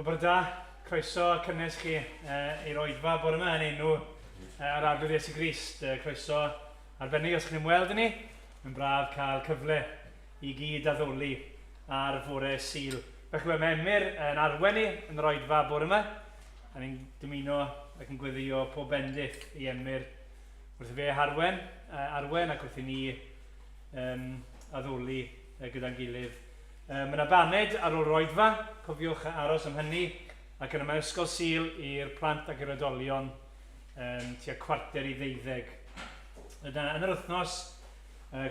bore da, croeso cynnes chi i'r oedfa bore yma yn enw yr Arglwydd Iesu Grist. Croeso arbennig os chi'n ymweld â ni. Mae'n braf cael cyfle i gyd addoli ar fore Sul. Felly mae Emyr yn arwen ni yn yr oedfa bore yma, a ni'n dymuno ac yn gweddio pob bendith i Emyr wrth i fe harwen, arwen ac wrth i ni um, addoli gyda'n gilydd. Mae yna baned ar ôl yr oedfa, cofiwch aros am hynny, ac yna mae ysgol Sul i'r plant ac i'r oedolion um, tua 11:45. Yna, yn yr wythnos,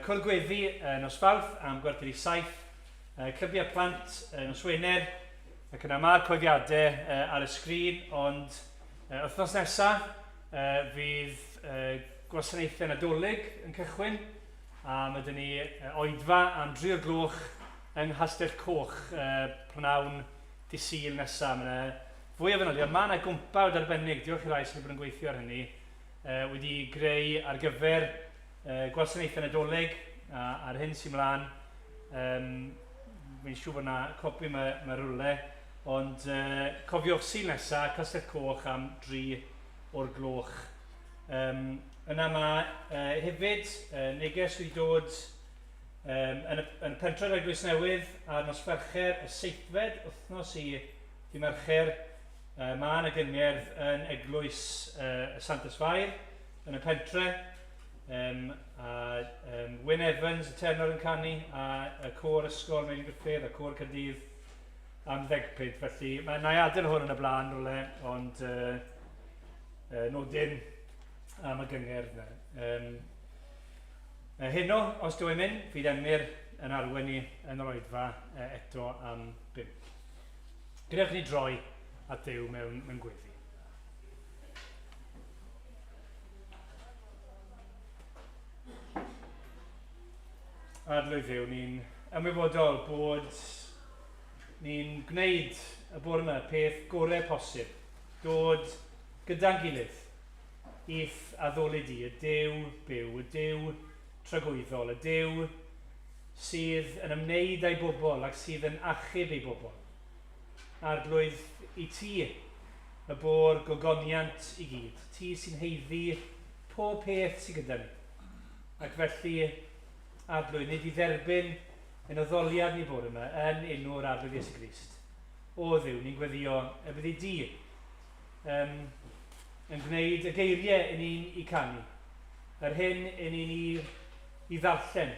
cwrdd gweddi nos Fawrth am 6:45, clybiau plant nos Wener, ac yna mae'r coeddiadau ar y sgrin, ond wythnos nesaf fydd gwasanaethau Nadolig yn cychwyn, A mae dyn ni oedfa am dri o'r gloch yng Nghastell Coch prynhawn dydd Sul nesaf. Mae yna fwy o fanylion. Mae yna gwmpawd arbennig, diolch i rai sydd wedi bod yn gweithio ar hynny, wedi greu ar gyfer gwasanaethau Nadolig a, a'r hyn sy'n mlaen. Um, Fi'n siŵr bod yna copi mae, mae rhywle, ond cofiwch Sul nesaf, Castell Coch am dri o'r gloch. Um, yna mae hefyd neges wedi dod um, yn, y, yn y pentref Eglwys Newydd ar nos Fercher y seithfed wythnos i di Mercher. Mae yna gyngerdd yn Eglwys y Santes Fair yn y pentre. Um, a um, Wyn Evans, y tenor yn canu, a y côr ysgol Meilin Griffith, a côr Caerdydd am ddegpyd. Felly mae na i adael hwn yn y blaen rhywle, ond nodyn am y gyngerdd yna. Um, heno, os dw i'n mynd, fydd Emyr yn arwen ni yn yr oedfa eto am bump. Gadewch ni droi at Dduw mewn, mewn gweddi. Arglwydd Dduw, ni'n ymwybodol bod ni'n gwneud y bore yma peth gorau posib Dod gyda'n gilydd i'th addoli di, y Duw byw, y Duw tragwyddol, y Duw sydd yn ymwneud â'i bobl ac sydd yn achub ei bobl. Arglwydd, i ti y bo'r gogoniant i gyd, ti sy'n haeddu pob peth sydd gyda ni. Ac felly, Arglwydd, nid i dderbyn ein addoliad ni bore yma yn enw'r Arglwydd Iesu Grist. O Dduw, ni'n gweddio y byddi di um, yn gwneud y geiriau i ni'n i canu, yr hyn i ni'n i, i ddarllen,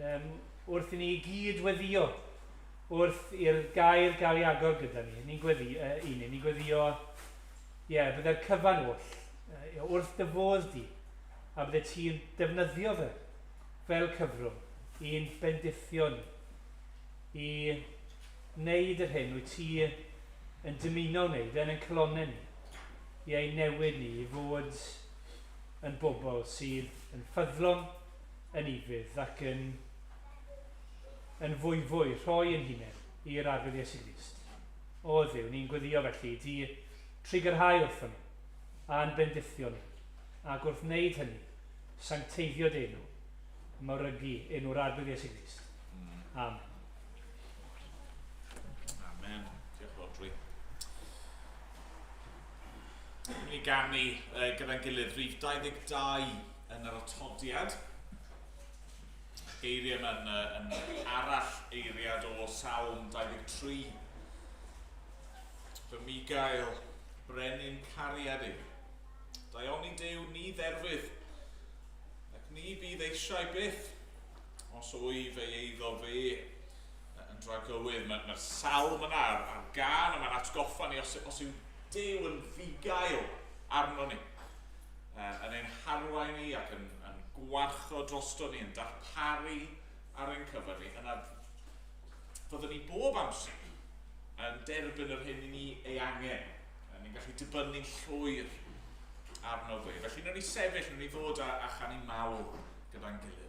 um, wrth i ni gyd weddio, wrth i'r gair gael ei agor gyda ni, ni'n gweddi, i ni, ni'n gweddio, ie, yeah, bydde'r cyfan oll, uh, wrth dy fodd di, a bydde ti'n defnyddio fe fel cyfrwng i'n bendithio ni, i wneud yr hyn wyt ti yn dymuno wneud yn ein calonnau ni, i ein newid ni i fod yn bobl sydd yn ffyddlon, yn ufudd ac yn, yn fwyfwy rhoi yn hunain i'r Arglwydd Iesu Grist. O Dduw, ni'n gweddio felly i ti trugarhau wrthon ni a'n bendithio ni, ac wrth wneud hynny, sancteiddio dy enw, mawrygu enw'r Arglwydd Iesu Grist. Amen. Amen. Diolch Rhodri. Ni'n mynd i ganu gyda'n gilydd rhif 22 yn yr atodiad. Geiriau yma'n yn arall eiriad o Salm 23. Fy migael, brenin cariad yw. Daioni Duw ni dderfydd, ac ni fydd eisiau byth. Os wyf ei eiddo fe yn dragywydd, mae'r ma salm yna a'r, ar gân yma'n atgoffa ni os, os yw Duw yn fugail arno ni, yn ein harwain ni ac yn, yn gwarchod drosto ni, yn darparu ar ein cyfer ni, yna fyddwn ni bob amser yn derbyn yr hyn i ni ei angen. Ni'n gallu dibynnu'n llwyr arno fe. Felly, wnawn ni sefyll, wnawn ni ddod â, a chanu mawl gyda'n gilydd.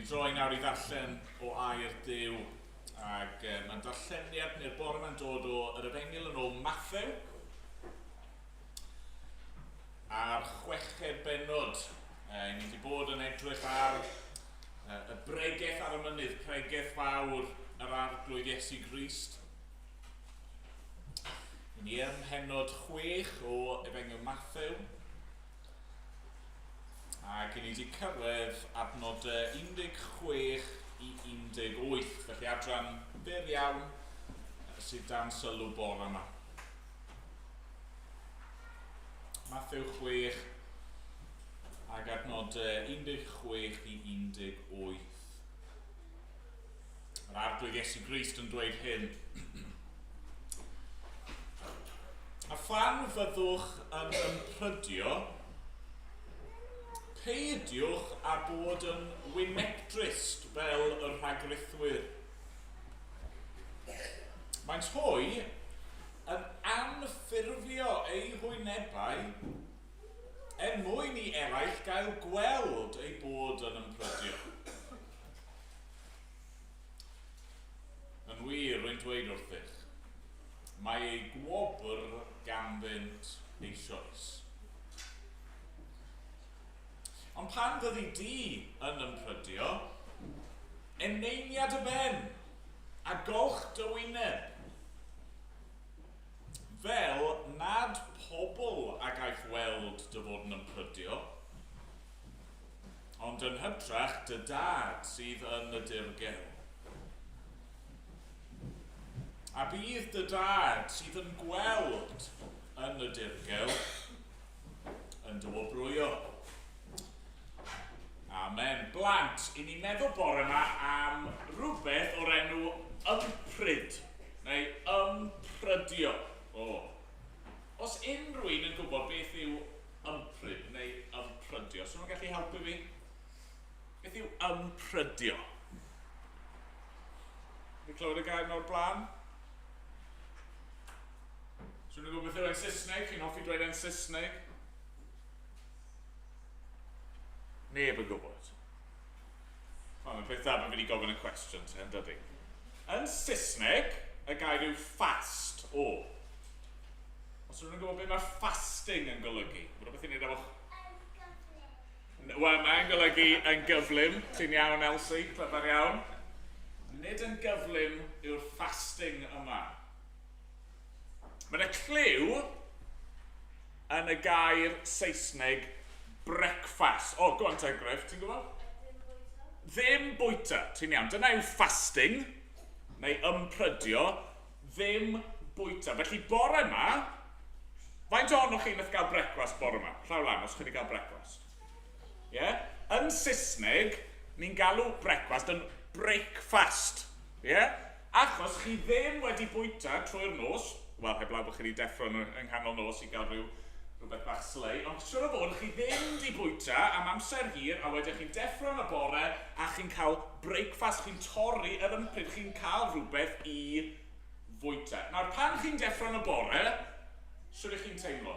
Ni droi nawr i ddarllen o air Duw, ac mae'n darlleniad neu'r bore yma'n dod o yr Efengyl yn ôl Mathew, a'r chweched bennod. Ni wedi bod yn edrych ar y bregeth ar y mynydd, pregeth fawr yr Arglwydd Iesu Grist. Ni ym mhennod 6 o Efengyl Mathew, ac i ni wedi cyrraedd adnodau 16 i 18, felly adran byr iawn sydd dan sylw bore yma. Mathew 6 ac adnodau 16 i 18. Mae'r Arglwydd Iesu Grist yn dweud hyn. A phan fyddwch yn ymprydio, peidiwch â bod yn wynebdrist fel y rhagrithwyr. Maent hwy yn anffurfio eu hwynebau er mwyn i eraill gael gweld eu bod yn ymprydio. Yn wir, rwy'n dweud wrthych, mae eu gwobr ganddynt eisoes. Ond pan fyddi di yn ymprydio, eneiniad y ben, a golch dy wyneb, fel nad pobl a gaiff weld dy fod yn ymprydio, ond yn hytrach dy dad sydd yn y dirgel. A bydd dy dad sydd yn gweld yn y dirgel yn dy wobrwyo. Amen. Blant, i ni meddwl bore yma am rhywbeth o'r enw ympryd, neu ymprydio. O. Os unrhyw un yn gwybod beth yw ympryd neu ymprydio, so nhw'n gallu helpu fi? Beth yw ymprydio? Fi clywed y gair o'r blaen? So nhw'n gwybod beth yw e'n Saesneg? Chi'n hoffi dweud e'n Saesneg? Neb yn gwybod. Wel, mae'n peth da bod fi wedi gofyn y cwestiwn te, yn dydy? Yn Saesneg, y gair yw fast, o. Os ydyn nhw'n gwybod beth mae fasting yn golygu? Mae rhywbeth i wneud efo'ch... Wel, mae'n golygu yn gyflym. Ti'n iawn, Elsie, clyfar iawn. Nid yn gyflym yw'r fasting yma. Mae yna cliw yn y gair Saesneg breakfast. O, go on te, Griff, ti'n gwybod? Ddim bwyta. Ti'n iawn. Dyna yw fasting, neu ymprydio. Ddim bwyta. Felly bore yma, faint ohonoch chi wnaeth gael brecwast bore yma? Llaw lan os chi wedi cael brecwast. Ie? Yeah? Yn Saesneg, ni'n galw brecwast yn breakfast. Ie? Yeah? Achos chi ddim wedi bwyta trwy'r nos, wel, heblaw bod chi wedi deffro yn, yng nghanol nos i gael rhyw rhywbeth bach slei, ond siwr o fod chi ddim wedi bwyta am amser hir, a wedyn chi'n deffro yn y bore a chi'n cael breakfast, chi'n torri yr ympryd, chi'n cael rhywbeth i fwyta. Nawr, pan chi'n deffro yn y bore, siwr ych chi'n teimlo?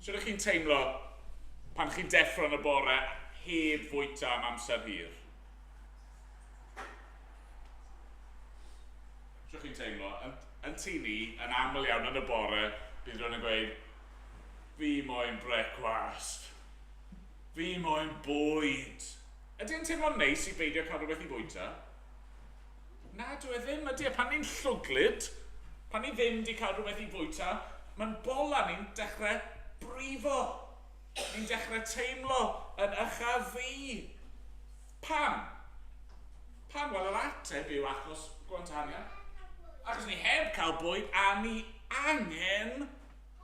Siwr ych chi'n teimlo pan chi'n deffro yn y bore heb fwyta am amser hir? Siwr chi'n teimlo? Yn, yn tŷ ni, yn aml iawn yn y bore, bydd rhywun yn gweud, fi moyn brecwast. Fi moyn bwyd. Ydy e'n teimlo'n neis i beidio cael rhywbeth i fwyta? Na, dyw e ddim, ydy e? Pan ni'n llwglyd, pan ni ddim wedi cael rhywbeth i fwyta, mae'n bola ni'n dechrau brifo. Ni'n dechrau teimlo yn ycha fi. Pam? Pam? Wel, yr ateb yw achos Gwantania. Achos ni heb cael bwyd a ni angen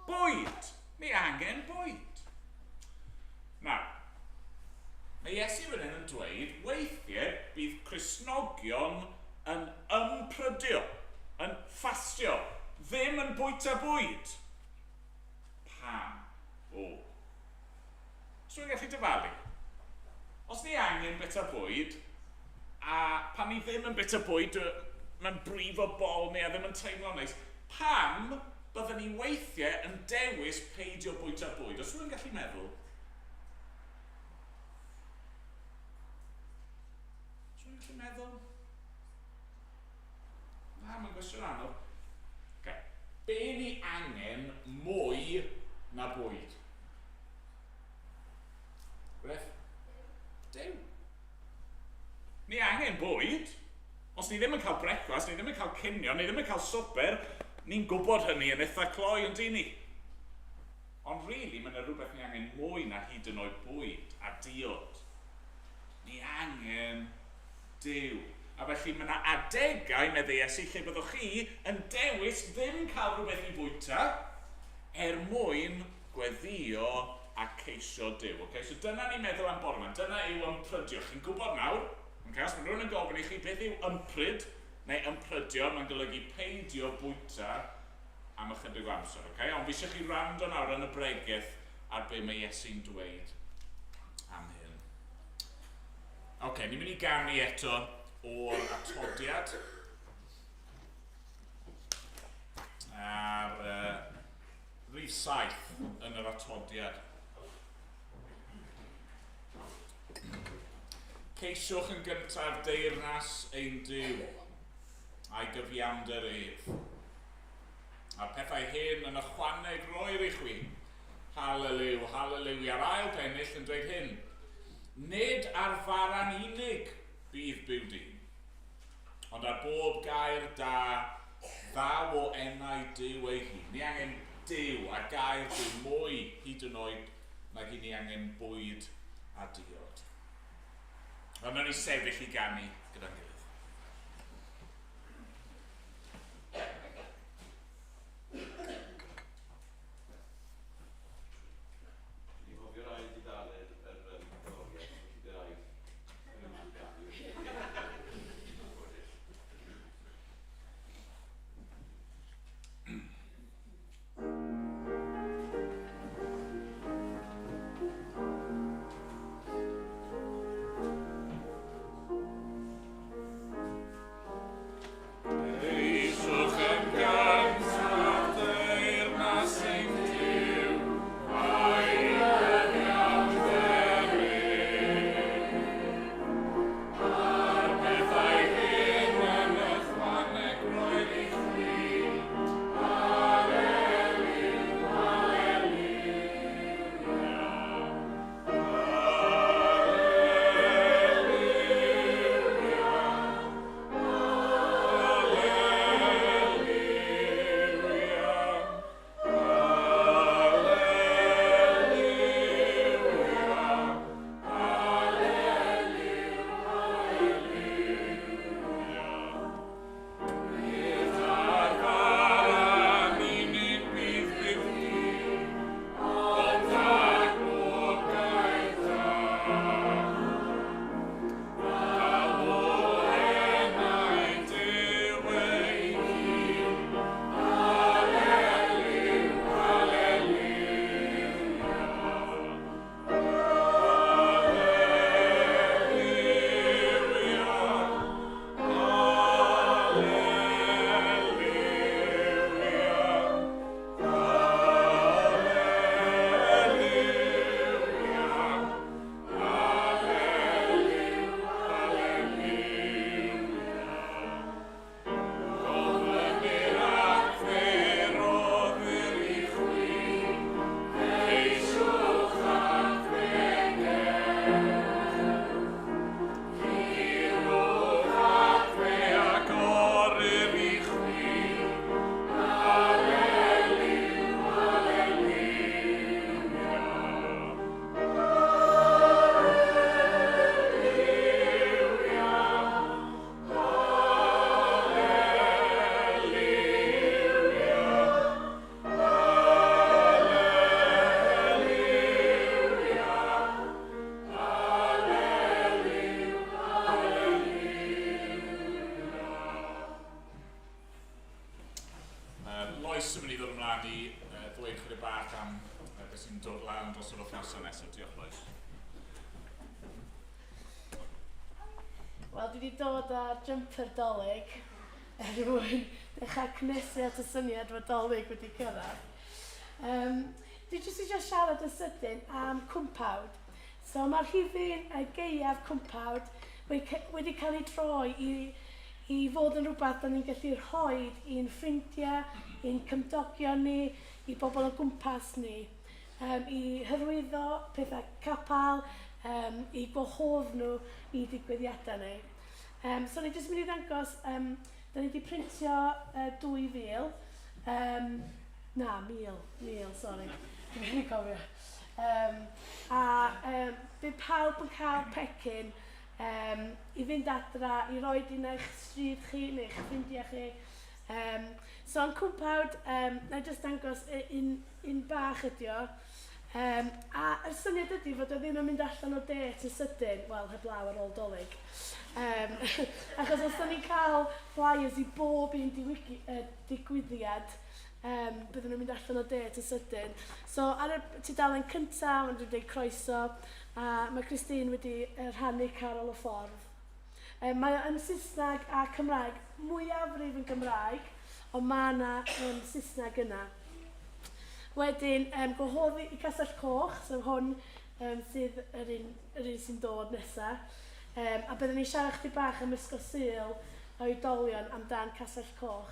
bwyd. Ni angen bwyd. Nawr, mae Iesu fan hyn yn dweud, weithiau bydd Cristnogion yn ymprydio, yn ffastio, ddim yn bwyta bwyd. Pam? O. So i'n gallu dyfalu. Os ni angen byta bwyd, a pan ni ddim yn byta bwyd, mae'n brifo bol ni a ddim yn teimlo'n neis. Pam byddwn ni weithiau yn dewis peidio bwyta bwyd? Os rwy'n gallu meddwl. chi'n meddwl? Na, mae'n gwestiwn anodd. Okay. Be ni angen mwy na bwyd? Beth? Duw. Ni angen bwyd. Os ni ddim yn cael brecwast, ni ddim yn cael cinio, ni ddim yn cael swper, ni'n gwybod hynny yn eitha cloi yn dyn ni. Ond really, mae yna rhywbeth ni angen mwy na hyd yn oed bwyd a diod. Ni angen Duw. A felly mae yna adegau, meddai Iesu, lle byddwch chi yn dewis ddim cael rhywbeth i fwyta er mwyn gweddïo a ceisio Duw. Okay? So dyna ni'n meddwl am bore yma. Dyna yw ymprydio. Chi'n gwybod nawr, okay, os mae rhywun yn gofyn i chi beth yw ympryd neu ymprydio, mae'n golygu peidio bwyta am ychydig o amser. Okay? Ond fi eisiau chi wrando nawr yn y bregeth ar be mae Iesu'n dweud am hyn. Oce, okay, ni'n mynd i ganu eto o'r atodiad. Ar rhif 7 yn yr atodiad. Ceisiwch yn gyntaf deyrnas ein Duw a'i gyfiawnder ef. A'r pethau hyn yn ychwaneg roer i chwi. Haleliw, haleliwia. A'r ail bennill yn dweud hyn. Nid ar fara'n unig bydd byw dyn, ond ar bob gair da ddaw o enau Duw ei hun. Ni angen Duw a gair Duw mwy hyd yn oed nag i ni angen bwyd a diod. Wel, wnawn ni sefyll i ganu gyda'n gilydd. Dwi'n cofio'r ail dudalen yr um, gerddoriaeth, felly bydd rhaid yn ganu. Ceisiwch yn gyntaf deyrnas ein Duw, a'i gyfiawnder ef. A'r pethau hyn yn ychwaneg roer i chwi. Haleliw, haleliwia. Haleliwia. Haleliwia. Haleliwia. Haleliwia. Nid ar fara'n unig bydd byw dyn, ond ar bob gair da. Daw o enau Duw ei hun. Haleliw, haleliwia. Haleliwia. Haleliwia. Haleliwia. Haleliwia. Gofynnir ac fe roddir i chwi, ceisiwch ac fe gewch. Curwch ac fe agorir i chwi. Haleliw, haleliwia. Haleliwia. Haleliwia. Haleliwia. Haleliw, haleliwia. Lois yn mynd i ddod ymlaen i ddweud chydig bach am beth sy'n dod lan dros yr wythnosau nesaf. Diolch, Lois. Wel, dwi wedi dod â jumper Dolig er mwyn dechrau cynhesu at y syniad fod Dolig wedi cyrraedd. Dwi jyst eisiau siarad yn sydyn am cwmpawd. So mae'r rhifyn y gaeaf cwmpawd wedi cael ei droi i, i fod yn rhywbeth da ni'n gallu rhoi i'n ffrindiau, i'n cymdogion ni, i bobl o gwmpas ni, i hyrwyddo pethau capel, i gwahodd nhw i digwyddiadau ni. So ni jyst mynd i ddangos, da ni wedi printio 2,000, na, 1,000, 1,000, sori, dwi'n mynd i cofio. A bydd pawb yn cael pecyn i fynd adra, i roi un eich stryd chi neu eich ffrindiau chi. So yn cwmpawd, na i jyst dangos un, un bach ydi o. A y syniad ydy fod o ddim yn mynd allan o date yn sydyn, wel, heblaw ar ôl Dolig. Achos os da ni'n cael flyers i bob un digwyddiad, byddwn nhw'n mynd allan o date yn sydyn. So ar y tudalen cyntaf, maen nhw'n dweud croeso, a mae Christine wedi rhannu Carol y Ffordd. Mae o yn Saesneg a Cymraeg, mwyafrif yn Gymraeg, ond mae yna Saesneg yna. Wedyn, gwahoddi i Castell Coch, sef hwn sydd yr un sy'n dod nesaf. A byddwn ni'n siarad chdi bach am Ysgol Sul oedolion amdan Castell Coch.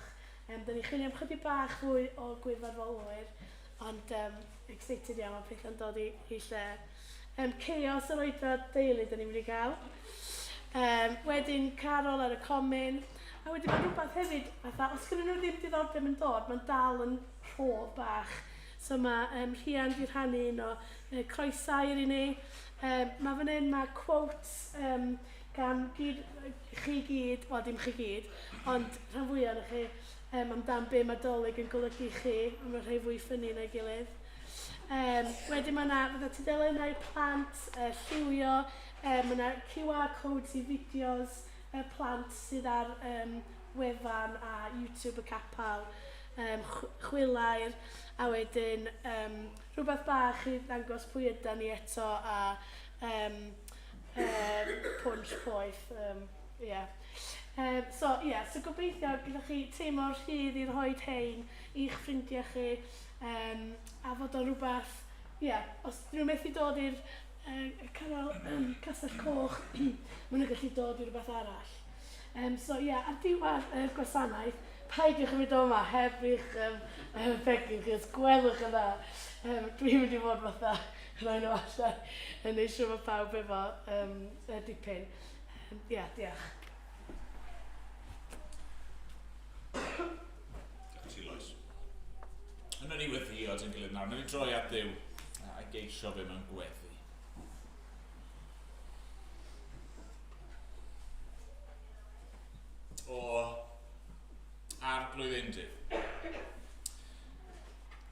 Dyn ni'n chwilio am chydig bach fwy o gwirfoddolwyr, ond excited iawn mae pethau'n dod i lle. Chaos yr oedfa deulu dyn ni'n mynd i gael. Wedyn Carol ar y comin. A wedyn mae rhywbeth hefyd, fatha, os gynnu nhw ddim diddordeb yn dod, mae'n dal yn rhodd bach. So mae Rhian di rhannu un o croesair i ni. Mae fan hyn, mae quotes gan gyd, chi gyd, wel dim chi gyd, ond rhan fwyaf ohonoch chi, amdan be mae Dolig yn golygu i chi, ond mae rhai fwy ffynnu na'i gilydd. Wedyn mae yna fatha tudalennau plant, lliwio, mae yna QR codes i fideos plant sydd ar wefan a YouTube y capel, chwilair, a wedyn rhywbeth bach i ddangos pwy ydan ni eto a punch poeth. Yeah. So, yeah, so gobeithio gallwch chi teimlo'r rhydd i rhoi hein i'ch ffrindiau chi a fod o'n rhywbeth, ie, yeah, os dyn nhw'n methu dod i'r canol Castell Coch, maen nhw'n gallu dod i rhywbeth arall. So ie, yeah, ar diwedd y gwasanaeth, peidiwch yn mynd o yma heb eich pecyn chi, os gwelwch yn dda. Dwi'n mynd i fod fatha rhoi nhw allan yn neud siŵr bod pawb efo y dipyn. Ie, yeah, diolch. Diolch ti, Lois. Yna ni weddïo at ein gilydd nawr. Yna ni droi at Dduw a geisio fe mewn gweddi. O Arglwydd ein Duw.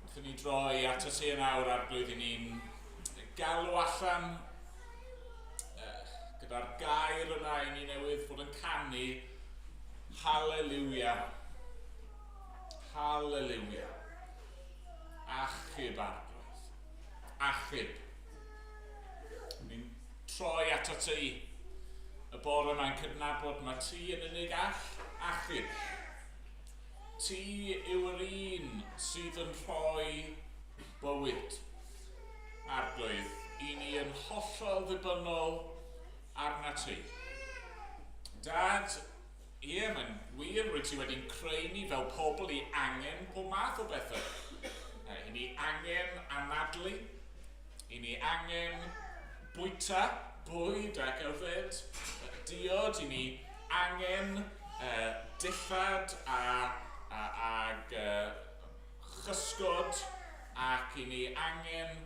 Wrth i ni droi at y ti yn awr, Arglwydd, i ni'n galw allan gyda'r gair yna i ni newydd fod yn canu Hallelujah. Hallelujah. Achub, Arglwydd. Achub. Ni'n troi ato ti y bore yma'n cydnabod mae ti yn unig all achub. Ti yw yr un sydd yn rhoi bywyd. Arglwydd, i ni yn hollol ddibynnol arna ti. Dad, ie, mae'n wir, rwyt ti wedi'n creu ni fel pobl i angen pob math o bethau. I ni angen anadlu, i ni angen bwyta, bwyd ac yfed, diod, i ni angen dillad ag chysgod, ac i ni angen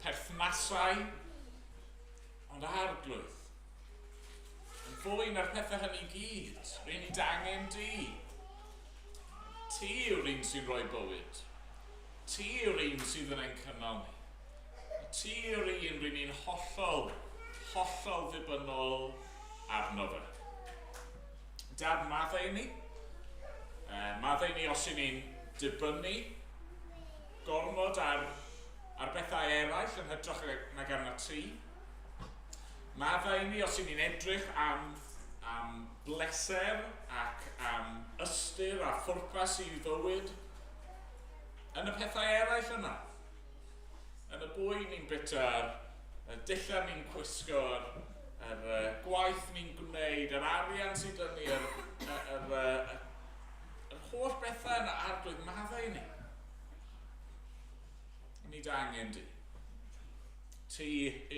perthnasau, ond Arglwydd, yn fwy na'r pethau hynny gyd, ry'n ni d'angen di. Ti yw'r un sy'n rhoi bywyd. Ti yw'r un sydd yn ein cynnal ni. Ti yw'r un ry'n ni'n hollol, hollol ddibynnol arno fe. Dad, maddau ni. Maddau ni os y'n ni'n dibynnu gormod ar bethau eraill yn hytrach nag arna ti. Maddau ni os y'n ni'n edrych am bleser ac am ystyr a phwrpas i fywyd yn y pethau eraill yna. Yn y bwyd ni'n bwyta, y dillad ni'n gwisgo, yr gwaith ni'n gwneud, yr arian sydd dyn ni, yr, yr, yr, yr holl bethau yna, Arglwydd, maddau i ni. Ni dy angen di. Ti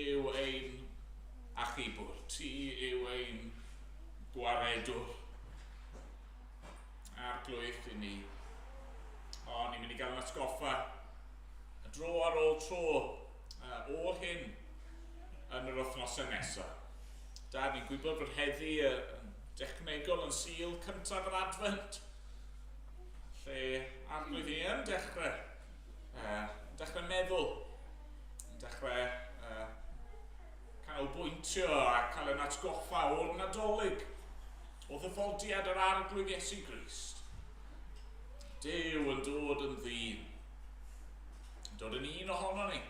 yw ein achubwr. Ti yw ein gwaredwr. Arglwydd i ni. O, ni'n mynd i gael yn atgoffa dro ar ôl tro o hyn yn yr wythnosau nesaf. Dad, ni'n gwybod bod heddi yn dechnegol yn Sul cyntaf yr Adfent, lle Arglwydd i yn dechrau, dechrau meddwl, yn dechrau canolbwyntio a cael yn atgoffa o'r Nadolig, o ddyfodiad yr Arglwydd Iesu Grist. Duw yn dod yn ddyn, yn dod yn un ohono ni,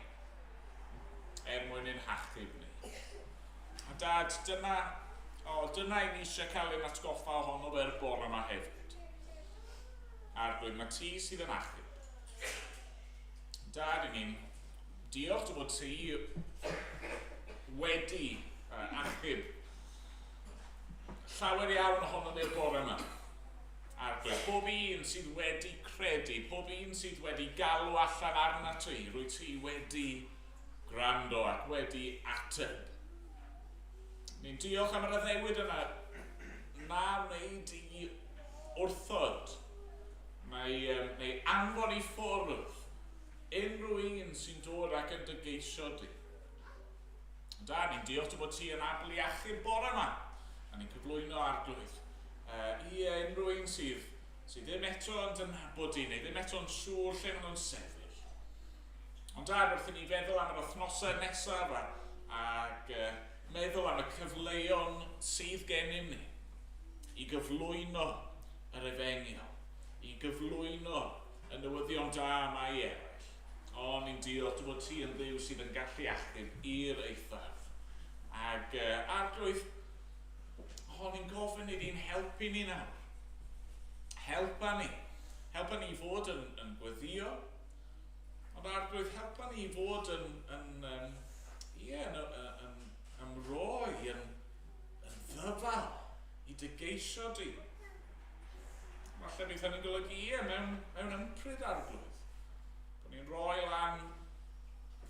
er mwyn ein hachub ni. A Dad, dyna, o, dyna i ni eisiau cael ein atgoffa ohono fe'r bore yma hefyd. Arglwydd, mae ti sydd yn achub. Dad, i ni'n diolch dy fod ti wedi achub llawer iawn ohono ni'r bore yma. Arglwydd, pob un sydd wedi credu, pob un sydd wedi galw allan arna ti, rwy ti wedi gwrando ac wedi ateb. Ni'n diolch am yr addewid yna na wneud i wrthod neu, neu anfon i ffwrdd unrhyw un sy'n dod ac yn dy geisio di. Da, ni'n diolch dy bod ti yn abl i achub bore yma. A ni'n cyflwyno Arglwydd i unrhyw un sydd, sydd ddim eto yn dy nabod di, neu ddim eto'n siŵr lle maen nhw'n sefyll. Ond Dad, wrth i ni feddwl am yr wythnosau nesaf a, ac meddwl am y cyfleon sydd gennym ni i gyflwyno yr efengyl, i gyflwyno y newyddion da yma i eraill. O, ni'n diolch dy fod ti yn Dduw sydd yn gallu achub i'r eithaf. Ac Arglwydd, o, ni'n gofyn i di'n helpu ni nawr. Helpa ni. Helpa ni i fod yn, yn gweddio. Ond Arglwydd, helpa ni i fod yn, yn, um, ie, yn, yn, yn ymroi, yn, yn ddyfal i dy geisio di. Falle bydd hynny'n golygu, ie, mewn, mewn ympryd Arglwydd. Bod ni'n rhoi lan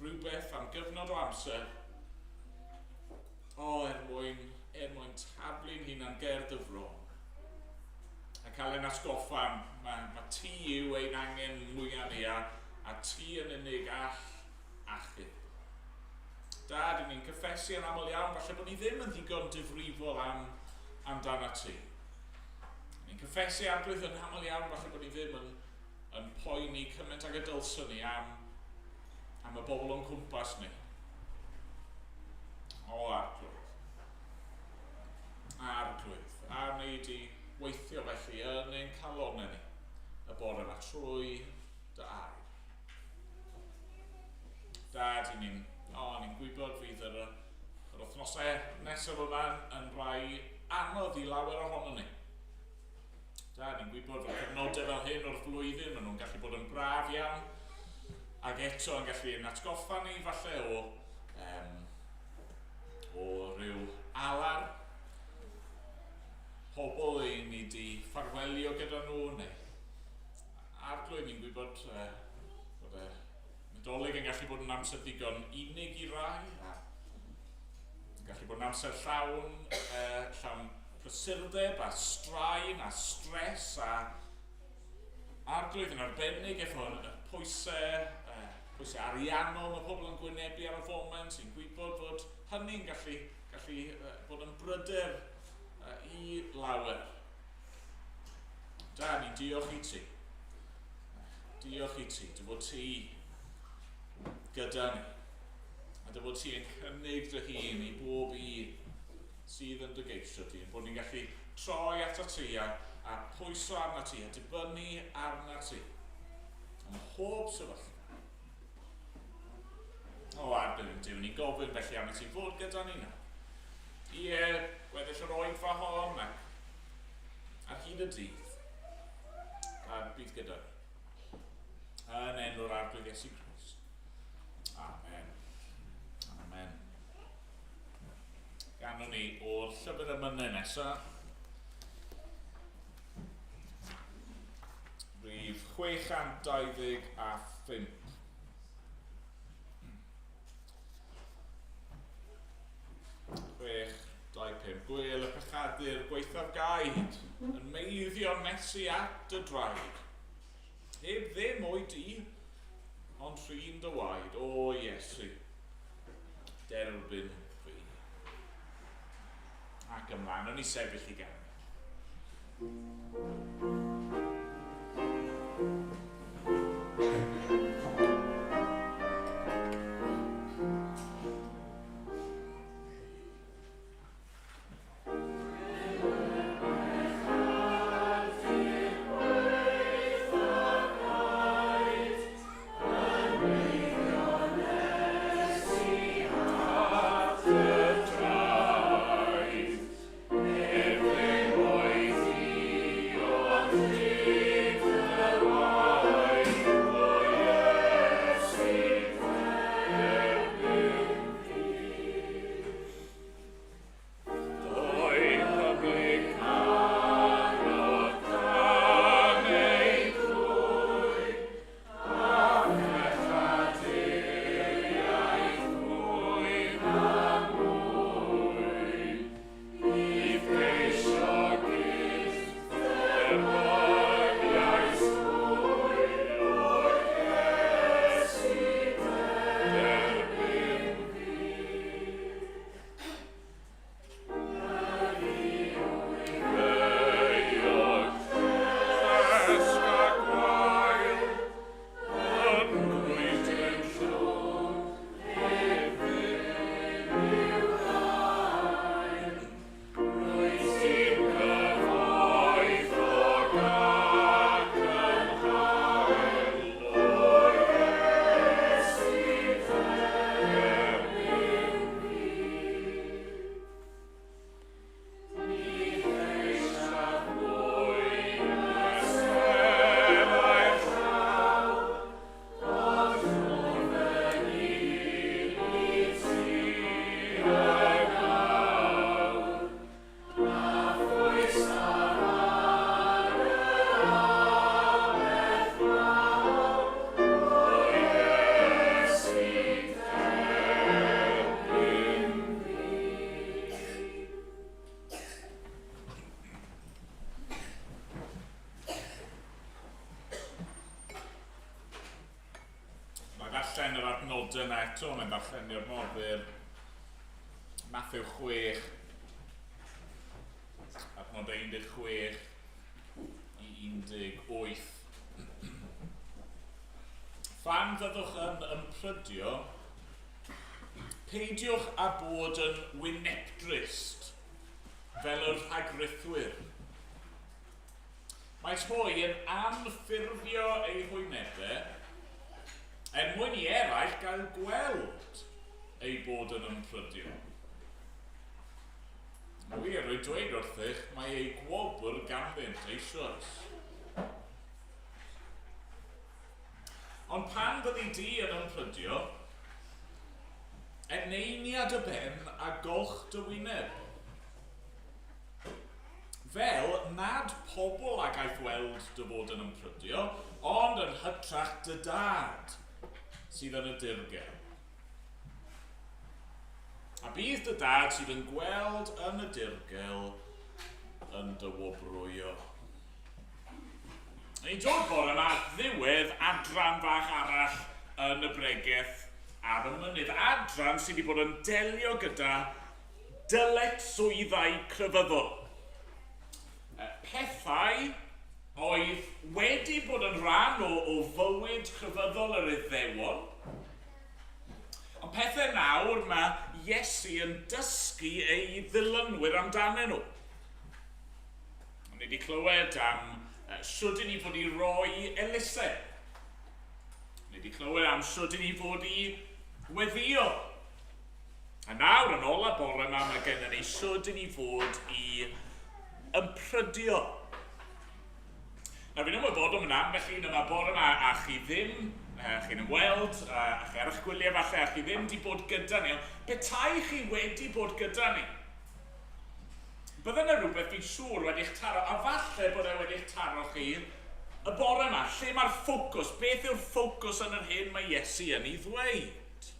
rhywbeth am gyfnod o amser. O, er mwyn, er mwyn taflu'n hunan ger dy fron. A cael ein atgoffa, mae, mae ti yw ein angen mwyaf ni a, a ti yn unig all achub. Dad, ni'n cyffesu yn aml iawn, falle bod ni ddim yn ddigon difrifol am, amdana ti. Ni'n cyffesu Arglwydd yn aml iawn, falle bod ni ddim yn, yn poeni cymaint ag y dylswn ni am, am y bobl o'n cwmpas ni. O, Arglwydd. Arglwydd. A wneud di weithio felly yn ein calonau ni y bore yma trwy dy air. Dad, i ni'n o, ni'n gwybod fydd yr, yr wythnosau nesaf yma yn rhai anodd i lawer ohono ni. Da, ni'n gwybod fod cyfnodau fel hyn o'r flwyddyn, maen nhw'n gallu bod yn braf iawn, ac eto yn gallu ein atgoffa ni falle o, um, o ryw alar, pobl i ni di ffarwelio gyda nhw, neu Arglwydd, ni'n gwybod bod y Nadolig yn gallu bod yn amser ddigon unig i rai, a yn gallu bod yn amser llawn, llawn prysurdeb a straen a stres a Arglwydd yn arbennig efo y pwysau, pwysau ariannol mae pobl yn gwynebu ar y foment, sy'n gwybod fod hynny'n gallu, gallu bod yn bryder i lawer. Da, ni'n diolch i ti. Diolch i ti, dy fod ti gyda ni. A dy fod ti yn cynnig dy hun i bob un sydd yn dy geisio di. Bod ni'n gallu troi ato ti a, a pwyso arna ti a dibynnu arna ti. Ym mhob sefyllfa. O, Arglwydd Duw, ni'n gofyn felly am i ti fod gyda ni nawr. Ie, gweddill yr oedfa hon ac ar hyd y dydd. A bydd gyda ni. Yn enw'r Arglwydd Iesu Grist. Amen. Amen. Canwn ni o'r llyfr emynau nesaf. Rhif 625. 625. Gwel y pechadur gwaethaf gaid yn meiddio nesu at dy draed. Heb ddim o'i di, ond rhin dy waed. O Iesu, derbyn fi. Ac ymlaen, o'n i sefyll i ganu. Mae ddarllen yr adnodau yna eto, mae'n ddarlleniad mor fyr. Matthew 6, adnod 16 i 18. Phan fyddwch yn ymprydio, peidiwch â bod yn wynebdrist fel y rhagrithwyr. Mae hwy yn anffurfio eu hwynebau er mwyn i eraill gael gweld eu bod yn ymprydio. Yn wir, rwy'n dweud wrthych, mae eu gwobr ganddynt eisoes. Ond pan fyddi di yn ymprydio, eneinia dy ben a golch dy wyneb. Fel nad pobl a gaiff weld dy fod yn ymprydio, ond yn hytrach dy dad sydd yn y dirgel. A bydd dy dad sydd yn gweld yn y dirgel yn dy wobrwyo. Ni'n dod bore yma at ddiwedd adran fach arall yn y bregeth ar y mynydd. Adran sydd wedi bod yn delio gyda dyletswyddau crefyddol. Pethau oedd wedi bod yn rhan o fywyd crefyddol yr Iddewon. Ond pethau nawr mae Iesu yn dysgu ei ddilynwyr amdanyn nhw. Ni wedi clywed am shwd i ni fod i roi elusen. Ni wedi clywed am shwd i ni fod i weddïo. A nawr, yn ola bore yma, mae gennym ni shwd i ni fod i ymprydio. Nawr, fi'n ymwybodol mynd ambell un yma bore yma a chi ddim, chi'n ymweld, a chi ar eich gwyliau falle, a chi ddim wedi bod gyda ni, ond petai chi wedi bod gyda ni, Bydde yna rhywbeth fi'n siŵr wedi'ch taro, a falle bod e wedi'ch taro chi y bore yma. Lle mae'r ffocws? Beth yw'r ffocws yn yr hyn mae Iesu yn ei ddweud?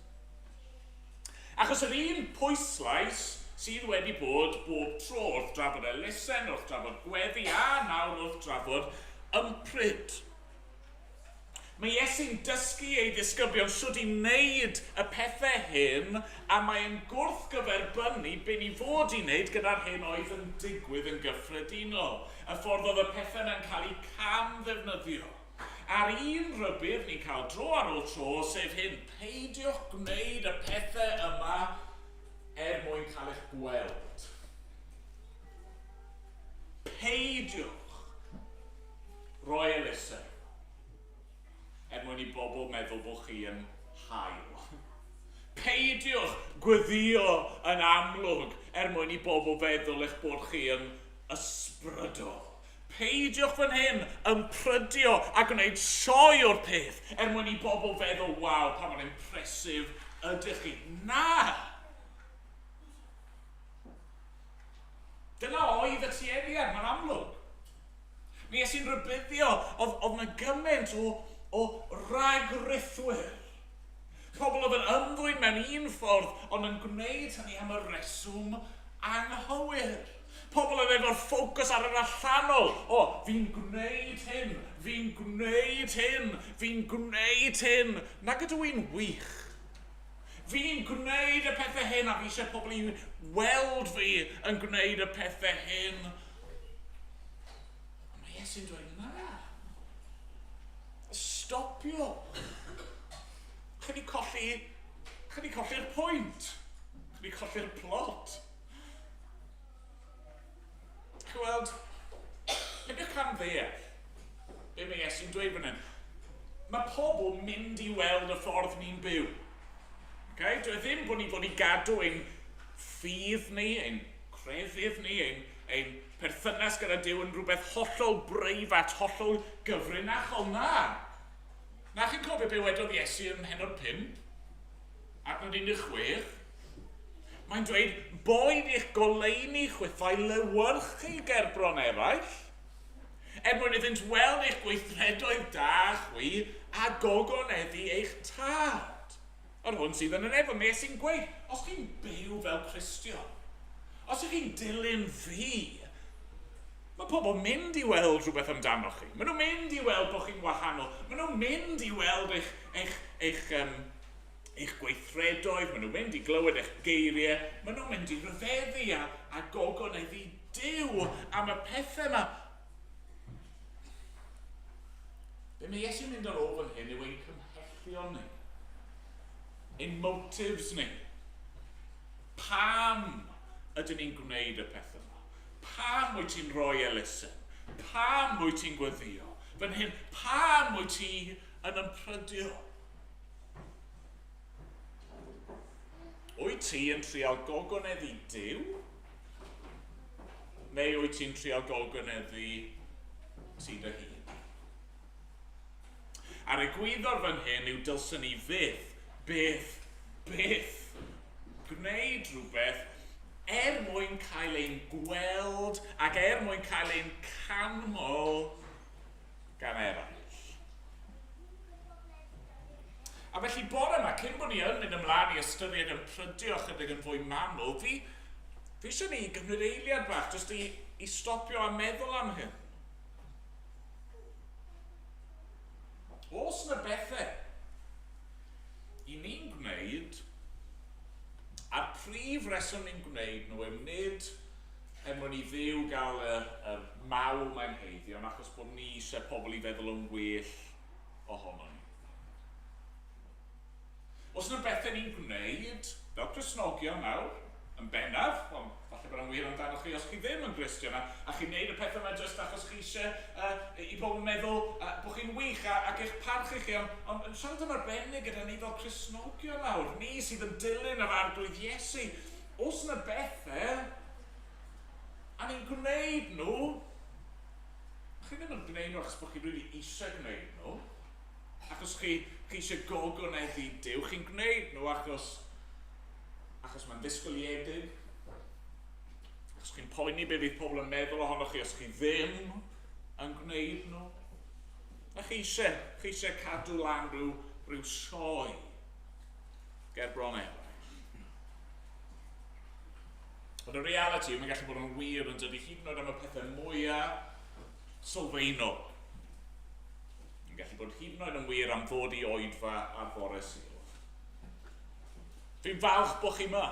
Achos yr un pwyslais sydd wedi bod bob tro wrth drafod elusen, wrth drafod gweddi a nawr wrth drafod ympryd. Mae Iesu'n dysgu ei ddisgyblion sut i wneud y pethau hyn a mae'n gwrthgyferbynnu be ni fod i wneud gyda'r hyn oedd yn digwydd yn gyffredinol, y ffordd oedd y pethau yna'n cael eu cam-ddefnyddio. A'r un rhybudd ni'n cael dro ar ôl tro, sef hyn, peidiwch gwneud y pethau yma er mwyn cael eich gweld. Peidiwch roi elusen er mwyn i bobl meddwl bod chi yn hael. Peidiwch gweddio yn amlwg er mwyn i bobl feddwl eich bod chi yn ysbrydol. Peidiwch fan hyn ymprydio a gwneud sioe o'r peth er mwyn i bobl feddwl, waw, pa mor impressive ydych chi. Na! Dyna oedd y tueddiad, mae'n amlwg. Mi es i'n rhybuddio, oedd, oedd yna gymaint o, o ragrithwyr. Pobl oedd yn ymddwyn mewn un ffordd, ond yn gwneud hynny am y reswm anghywir. Pobl oedd efo'r ffocws ar yr allanol. O, fi'n gwneud hyn, fi'n gwneud hyn, fi'n gwneud hyn. Nag ydw i'n wych. Fi'n gwneud y pethau hyn a fi eisiau pobl i weld fi yn gwneud y pethau hyn. Ond mae Iesu'n dweud, na. Stopio. Chi wedi colli, chi wedi colli'r pwynt. Chi wedi colli'r plot. Chi weld, peidiwch cam ddeall be mae Iesu'n dweud fan hyn. Mae pobl mynd i weld y ffordd ni'n byw. Okay? Dwi e ddim bod ni fod i gadw ein ffydd ni, ein crefydd ni, ein, ein perthynas gyda Duw yn rhywbeth hollol breifat, hollol gyfrinachol. Na! Na chi'n cofio be wedodd Iesu ym mhennod 5? Adnod 16? Mae'n dweud, boed i'ch goleuni chwithau lewyrchu gerbron eraill, er mwyn iddynt weld eich gweithredoedd da chwi a gogoneddu eich tad. Yr hwn sydd yn y nef, ond sy'n gweud, os chi'n byw fel Cristion, os ych chi'n dilyn fi, mae pobl mynd i weld rhywbeth amdanoch chi. Maen nhw'n mynd i weld bod chi'n wahanol. Maen nhw'n mynd i weld eich, eich, eich, um, eich gweithredoedd, maen nhw'n mynd i glywed eich geiriau, maen nhw'n mynd i ryfeddu a, a gogoneddu Duw am y pethau yma. Be mae Iesu'n mynd ar ôl fan hyn yw ein cymhellion ni. Ein motives ni. Pam ydyn ni'n gwneud y pethau yma? Pam wyt ti'n rhoi elusen? Pam wyt ti'n gweddio? Fan hyn, pam wyt ti yn ymprydio? Wyt ti yn trial gogoneddu Duw? Neu wyt ti'n trial gogoneddu ti dy hun? A'r egwyddor fan hyn yw dylswn ni fyth, byth, byth gwneud rhywbeth er mwyn cael ein gweld ac er mwyn cael ein canmol gan eraill. A felly bore yma, cyn bod ni yn mynd ymlaen i ystyried yn prydio chydig yn fwy manwl, fi, fi eisiau ni gymryd eiliad bach jyst i, i stopio a meddwl am hyn. Os yna bethau i ni'n gwneud, a'r prif reswm ni'n gwneud nhw yw nid er mwyn i Dduw gael y, y mawl mae'n heiddi, ond achos bod ni eisiau pobl i feddwl yn well ohono ni. Os yna bethau ni'n gwneud, fel Cristnogion nawr, yn bennaf, ond falle bod o'n wir amdano chi os chi ddim yn Gristion, a, a chi'n neud y pethau yma jyst achos chi eisiau i bobl meddwl bod chi'n wych a, ac eich parchu chi, ond, ond yn siarad yn arbennig gyda ni fel Cristnogion nawr, ni sydd yn dilyn yr Arglwydd Iesu, os yna bethau, a ni'n gwneud nhw, chi ddim yn gwneud nhw achos bod chi'n rili eisiau gwneud nhw, achos chi, chi eisiau gogoneddu Duw, chi'n gwneud nhw achos, achos mae'n ddisgwyliedig, Achos chi'n poeni be fydd pobl yn meddwl ohonoch chi os chi ddim yn gwneud nhw. A chi eisiau, chi eisiau cadw lan rhyw, rhyw sioe ger bron eraill. Ond y reality, mae'n gallu bod yn wir yn dydy hyd yn oed am y pethau mwyaf sylfaenol. Mae'n gallu bod hyd yn oed yn wir am ddod i oedfa ar fore Sul. Fi'n falch bod chi yma.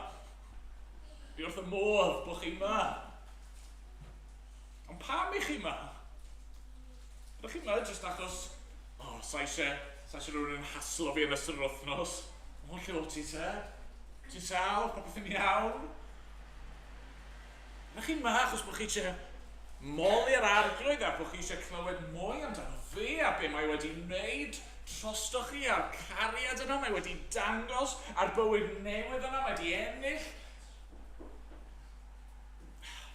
Fi wrth y modd bod chi yma. Ond pam i chi yma? Ydych chi yma jyst achos, o, oh, sa eisiau, sa eisiau rhywun yn haslo fi yn ystod yr wythnos. O, lle o ti te? Ti'n sâl? Popeth yn iawn? Ydych chi yma achos bod chi eisiau moli'r arglwydd a bod chi eisiau clywed mwy amdano fe a be mae wedi wneud drostoch chi a'r cariad yna mae wedi dangos a'r bywyd newydd yna mae wedi ennill.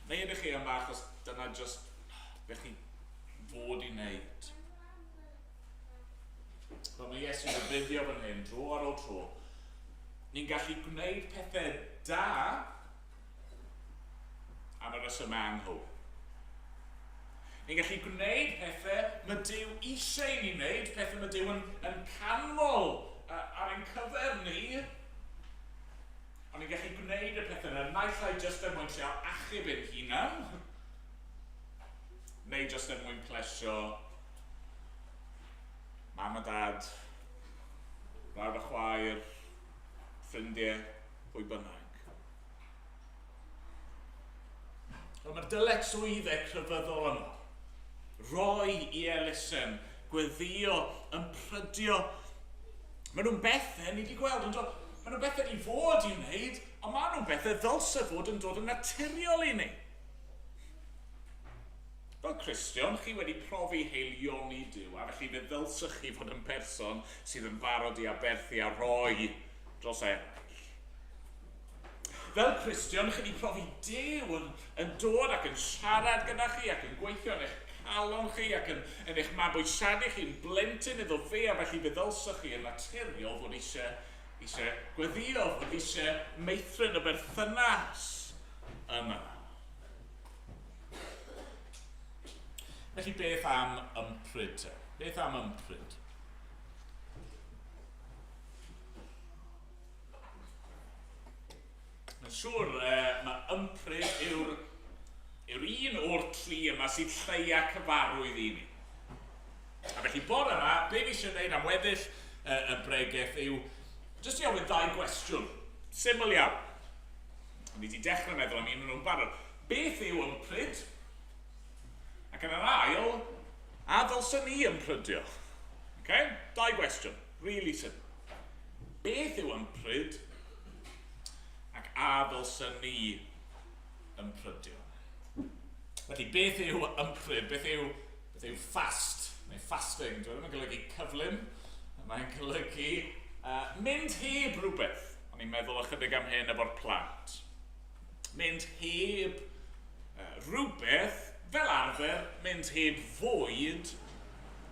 Neu ydych chi yma achos dyna just be chi fod i wneud. Fel mae Iesu'n rhybuddio fan hyn, dro ar ôl tro, ni'n gallu gwneud pethau da am y rhesymau anghywir. Ni'n gallu gwneud pethau mae Duw eisiau i ni wneud, pethau mae Duw yn, yn canmol ar ein cyfer ni. Ond ni'n gallu gwneud y pethau yna, naill ai jyst er mwyn trial achub ein hunan, neu jyst er mwyn plesio mam a dad, brawd a chwaer, ffrindiau, pwy bynnag. Wel, mae'r dyletswyddau crefyddol yma. Roi i elusen, gweddio, ymprydio. Maen nhw'n bethau ni wedi gweld yn dod. Maen nhw'n bethau ni fod i wneud, ond maen nhw'n bethau ddylse fod yn dod yn naturiol i ni. Fel Cristion, chi wedi profi heilioni Duw, a felly fe ddylsech chi fod yn person sydd yn barod i aberthu a rhoi dros eraill. Fel Cristion, chi wedi profi Duw yn, yn dod ac yn siarad gyda chi ac yn gweithio yn eich calon chi ac yn, yn eich mabwysiadu chi'n blentyn iddo fe, a felly fe ddylsech chi yn naturiol fod eisiau, eisiau gweddio, fod eisiau meithrin y berthynas yna. Felly beth am ympryd te? Beth am ympryd? Mae'n siŵr, mae ympryd yw'r yw'r un o'r tri yma sydd lleia cyfarwydd i ni. A felly bore yma, be fi eisiau gwneud am weddill y bregeth yw jyst i ofyn ddau gwestiwn, syml iawn. O'n i wedi dechrau meddwl am un o'n nhw'n barod. Beth yw ympryd? Ac yn yr ail, a ddylsen ni ymprydio? Okay? Dau gwestiwn, really simple. Beth yw ympryd? Ac a ddylsen ni ymprydio? Felly, beth yw ympryd? Beth yw, beth yw fast? Neu fasting? Dwi ddim yn golygu cyflym. Mae'n golygu mynd heb rhywbeth. O'n i'n meddwl ychydig am hyn efo'r plant. Mynd heb rhywbeth, fel arfer, mynd heb fwyd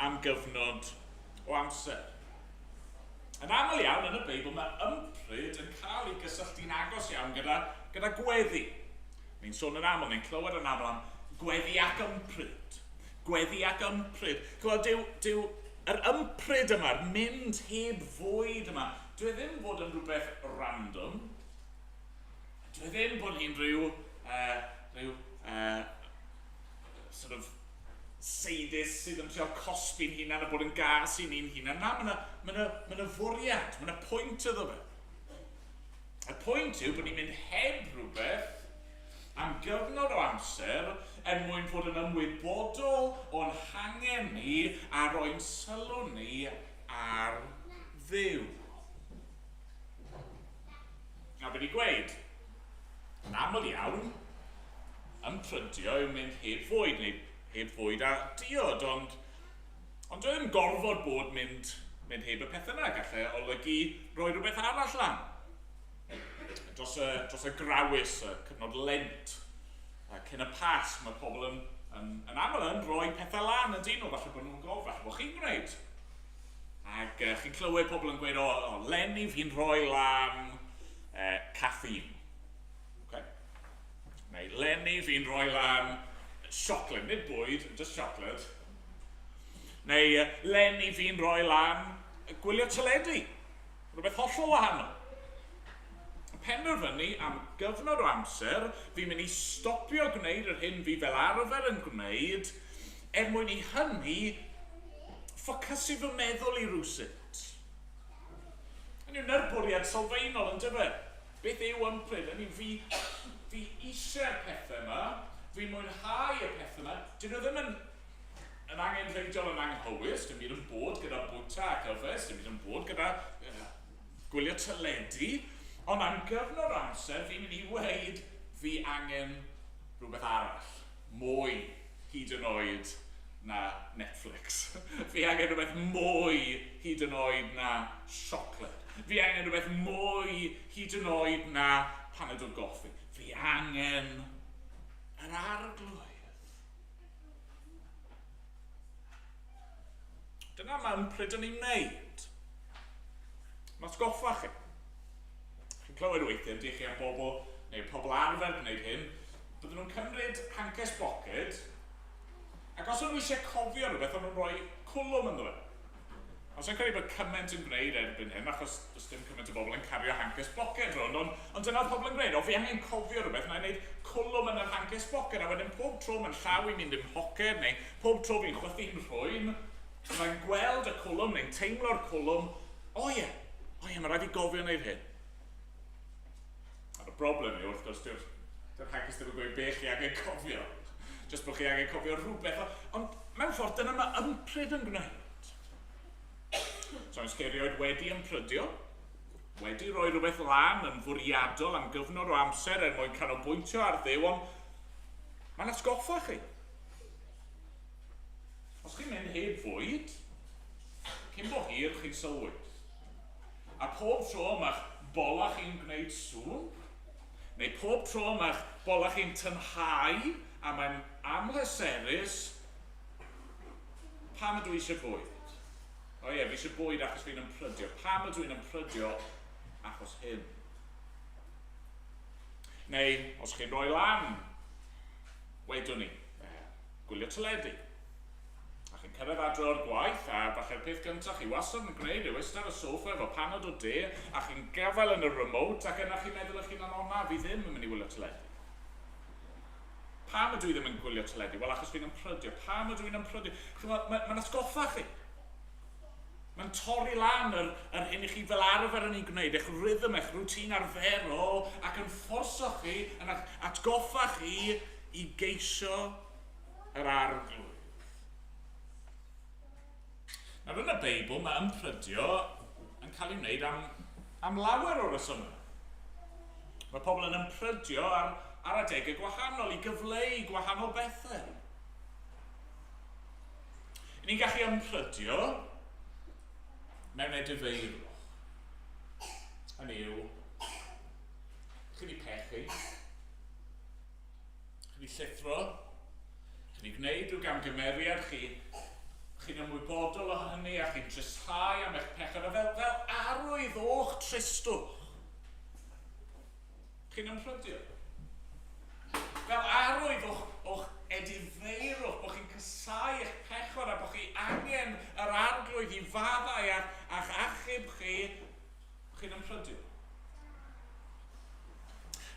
am gyfnod o amser. Yn aml iawn yn y Beibl mae ympryd yn cael ei gysylltu'n agos iawn gyda, gyda gweddi. Ni'n sôn yn aml, ni'n clywed yn aml am gweddi ac ympryd. Gweddi ac ympryd. Chymod, dyw, dyw yr ympryd yma, yr mynd heb fwyd yma, dyw e ddim fod yn rhywbeth random. Dyw e ddim bod hi'n rhyw, rhyw sort of seidus sydd yn trio cosbi'n hunan a bod yn gas i ni'n hunan. Na, mae yna ma ma ma fwriad, mae yna pwynt iddo fe. Y pwynt yw bod ni'n mynd heb rhywbeth am gyfnod o amser er mwyn fod yn ymwybodol o'n hangen ni a roi'n sylw ni ar Dduw. Na, be di gweud, yn aml iawn, ymprydio yw mynd heb fwyd, neu heb fwyd a diod, ond, ond dwi ddim gorfod bod mynd, mynd heb y pethau yna. Gallai olygu rhoi rhywbeth arall lan. Dros y, dros y grawys, y cyfnod Lent, a cyn y Pasg, mae pobl yn, yn, yn aml yn rhoi pethau lan yn dyn nhw, falle bod nhw'n gof, falle bod chi'n gwneud. Ac chi'n clywed pobl yn gweud, o, o Lenny, fi'n rhoi lan caffeine. Okay. Neu 'leni fi'n rhoi lan siocled, nid bwyd, just siocled. Neu 'leni fi'n rhoi lan gwylio teledu. Rhywbeth hollol wahanol. Penderfynu am gyfnod o amser, fi'n mynd i stopio gwneud yr hyn fi fel arfer yn gwneud, er mwyn i hynny ffocysu fy meddwl i rywsut. Hynny yw, 'na'r bwriad sylfaenol, yn dyfe? Beth yw ympryd? Hynny yw, fi eisiau'r pethau yma, fi'n mwynhau y pethau yma, dyn nhw ddim yn angenrheidiol yn anghywir, dim byd yn bod gyda bwyta ac yfed, dim byd yn bod gyda gwylio teledu, ond am gyfnod o amser fi'n mynd i weud fi angen rhywbeth arall, mwy hyd yn oed na Netflix. Fi angen rhywbeth mwy hyd yn oed na siocled. Fi angen rhywbeth mwy hyd yn oed na paned o goffi. Fi angen yr Arglwydd. Dyna mae ympryd yn ei wneud. Mae atgoffa chi. Chi'n clywed weithiau, ydych chi am bobl, neu pobl arfer gwneud hyn, bydden nhw'n cymryd hancesi boced, ac os o'n nhw eisiau cofio rhywbeth, o'n nhw'n rhoi cwlwm ynddo fe. Os yn credu bod cymaint yn gwneud erbyn hyn, achos does dim cymaint o bobl yn cario hancesi boced rownd, ond dyna'r pobl yn gwneud. O, fi angen cofio rhywbeth, na i wneud cwlwm yn yr hancesi boced, a wedyn pob tro mae'n llaw i'n mynd i'm poced, neu pob tro fi'n chwythu'n rhwyn, mae'n gweld y cwlwm neu'n teimlo'r cwlwm, o ie, mae rhaid i gofio wneud hyn. A'r broblem yw, wrth gwrs, dyw'r hancesi ddim yn gweud be chi angen cofio. Just bod chi angen cofio rhywbeth. Ond mewn ffordd, dyna mae ympryd yn gwneud. So, oes chi erioed wedi ymprydio, wedi rhoi rhywbeth lan yn fwriadol am gyfnod o amser er mwyn canolbwyntio ar Dduw, ond mae'n atgoffa chi. Os chi'n mynd heb fwyd, cyn bo hir chi'n sylwi. A pob tro mae'ch bola chi'n gwneud sŵn, neu pob tro mae'ch bola chi'n tynhau a mae'n amhleserus, pam ydw i eisiau bwyd? O ie, fi eisiau bwyd achos fi'n ymprydio. Pam ydw i'n ymprydio? Achos hyn. Neu, os chi'n rhoi lan, wedwn ni, gwylio teledu. A chi'n cyrraedd adre o'r gwaith, a falle'r peth gyntaf chi wastad yn gwneud yw eistedd ar y soffa efo panad o de, a chi'n gafael yn y remote, ac yna chi'n meddwl eich hunan, o na, fi ddim yn mynd i wylio teledu. Pam ydw i ddim yn gwylio teledu? Wel, achos fi'n ymprydio. Pam ydw i'n ymprydio? Mae'n atgoffa chi. Mae'n torri lan yr hyn i chi fel arfer yn ei gwneud, eich rhythm, eich rwtîn arferol, ac yn fforso chi, yn atgoffa chi i geisio yr Arglwydd. Nawr yn y Beibl mae ymprydio yn cael ei wneud am lawer o resymau. Mae pobl yn ymprydio ar adegau gwahanol i gyfleu gwahanol bethau. Ni'n gallu ymprydio mewn edifeirwch. Hynny yw, chi wedi pechu, chi wedi llithro, chi wedi gwneud rhyw gamgymeriad, chi'n ymwybodol o hynny a chi'n tristau am eich pechod, a fel arwydd o'ch tristwch, chi'n ymprydio. Fel arwydd o'ch edifeirwch, bod chi'n casáu eich pechod a bod chi angen yr Arglwydd i faddau a'ch achub chi, chi'n ymprydio.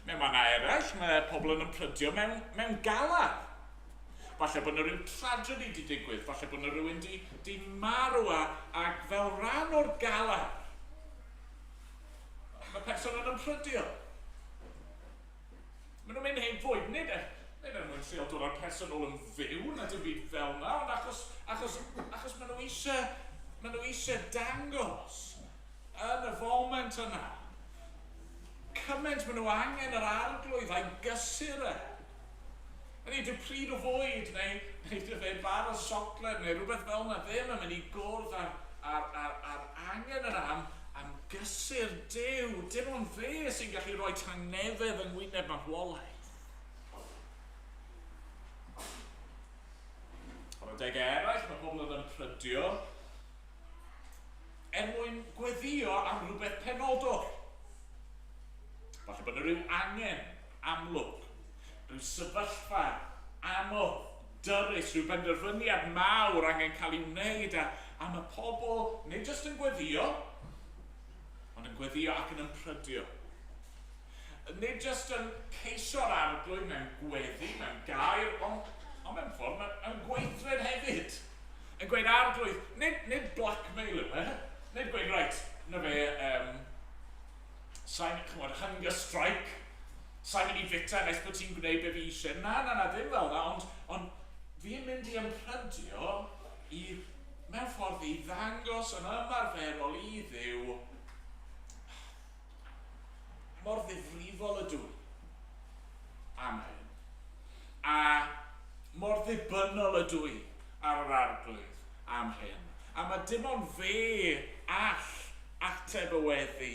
Mewn mannau eraill, mae pobl yn ymprydio mewn galar. Falle bod yna rhyw tragedy di digwydd, falle bod yna rhywun di marw ac fel rhan o'r galar, mae person yn ymprydio. Maen nhw'n mynd heb fwyd, nid er mwyn trio dod â'r person ôl yn fyw na dim byd fel yna, ond achos maen nhw eisiau dangos yn y foment yna cymaint maen nhw angen yr Arglwydd a'i gysur e. Hynny, dyw pryd o fwyd neu dyw fe bar o siocled neu rhywbeth fel yna ddim yn mynd i gwrdd â'r angen yna am gysur Duw. Dim ond fe sy'n gallu rhoi tangnefedd yng ngwyneb marwolaeth. Ar adegau eraill, mae pobl yn ymprydio er mwyn gweddio am rhywbeth penodol. Falle bod yna rhyw angen amlwg. Rhyw sefyllfa anodd, dyrys, rhyw benderfyniad mawr angen cael ei wneud a, a mae pobl nid jyst yn gweddio, ond yn gweddio ac yn ymprydio. Nid jyst yn ceisio'r arglwydd mewn gweddi, mewn gair, ond, ond mewn ffordd mewn gweithred hefyd. Yn gweud arglwydd, nid, nid blackmail yw e, nid gweud, reit, na fe, um, sa'n, chymod, hunger strike, sa'n mynd i fita nes bod ti'n gwneud be fi eisiau. Na, na, na, ddim fel na, ond, ond fi'n mynd i ymprydio i, mewn ffordd i ddangos yn ymarferol i Dduw mor ddifrifol ydw i am hyn. A mor ddibynnol ydw i ar yr arglwydd am hyn. A mae dim ond fe all ateb y weddi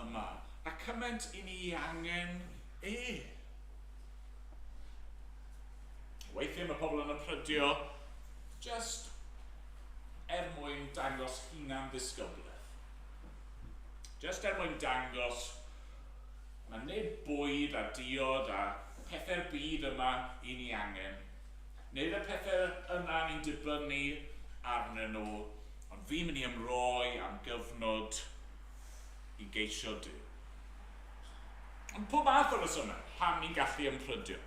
yma. A cymaint i ni angen e. Weithiau mae pobl yn ymprydio just er mwyn dangos hunan ddisgyblaeth. Just er mwyn dangos mae nid bwyd a diod a pethau'r byd yma i ni angen. Nid y pethau yna ni'n dibynnu arnyn nhw, ond fi'n mynd i ymroi am gyfnod i geisio Duw. Ond pob math o resymau pam ni'n gallu ymprydio.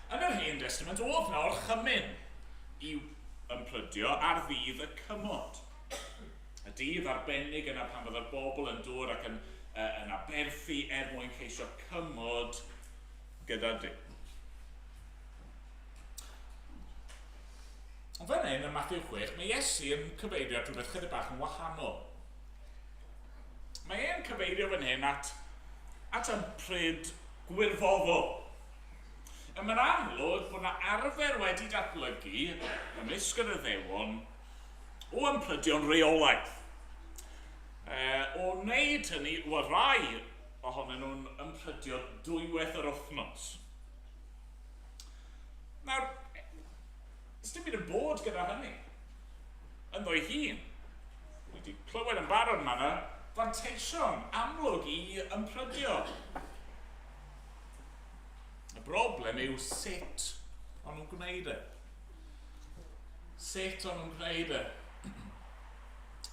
Yn yr Hen Testament, oedd na orchymyn i ymprydio ar ddydd y cymod. Y dydd arbennig yna pan fydda'r bobl yn dod ac yn, uh, yn aberthu er mwyn ceisio cymod gyda Duw. Ond fan hyn, yn Matthew 6, mae Iesu yn cyfeirio at rhywbeth chydig bach yn wahanol. Mae e'n cyfeirio fan hyn at, at ympryd gwirfoddol. A mae'n amlwg bod yna arfer wedi datblygu ymysg yr Iddewon o ymprydio'n reolaidd. E, o wneud hynny, o rai ohonyn nhw'n ymprydio dwywaith yr wythnos. Nawr, dim byd yn bod gyda hynny. Ynddo'i hun. Ni wedi clywed yn barod yma yna fanteision amlwg i ymprydio. Y broblem yw sut o'n nhw'n gwneud e. Sut o'n nhw'n gwneud e?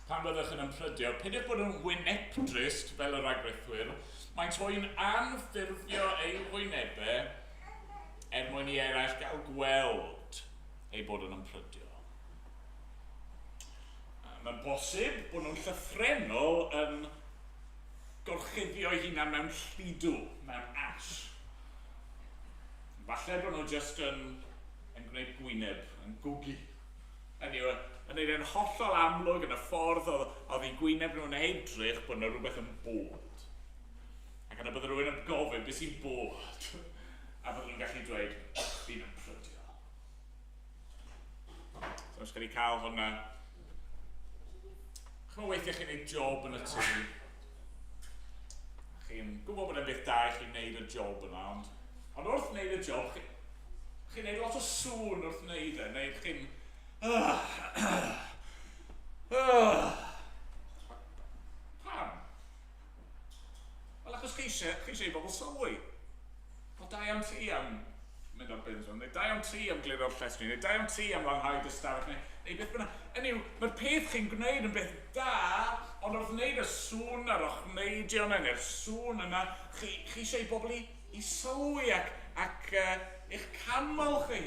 Pan byddwch yn ymprydio, peidiwch bod yn wynebdrist fel y rhagrithwyr, maent hwy'n anffurfio eu hwynebau er mwyn i eraill gael gweld eu bod yn ymprydio. Mae'n bosib bod nhw'n llythrennol yn gorchuddio eu hunan mewn lludw, mewn ash. Falle bod nhw jyst yn, yn gwneud gwyneb, yn gwgu. Hynny yw, yn gwneud e'n hollol amlwg yn y ffordd oedd, oedd eu gwyneb nhw'n edrych bod yna rhywbeth yn bod. Ac yna bydde rhywun yn gofyn beth sy'n bod. A bydden nhw'n gallu dweud, fi'n ymprydio. So, os chi cael hwnna. Chymod weithiau chi'n gwneud job yn y tŷ. Chi'n gwybod bod e'n beth da i chi wneud y job yna, ond, ond wrth wneud y job, chi'n chi wneud lot o sŵn wrth wneud e, neu chi'n... Pam? Wel, achos chi eisiau, chi eisiau i bobl sylwi. Wel, da iawn ti am mynd ar bins, neu da iawn ti am glirio'r llestri, neu da iawn ti am lanhau dy stafell, neu, neu beth bynnag. Hynny yw, mae'r peth chi'n gwneud yn beth da, ond wrth wneud y sŵn a'r ochneidio yna, neu'r sŵn yna, chi, chi eisiau i bobl i, i sylwi ac, ac uh, eich canmol chi.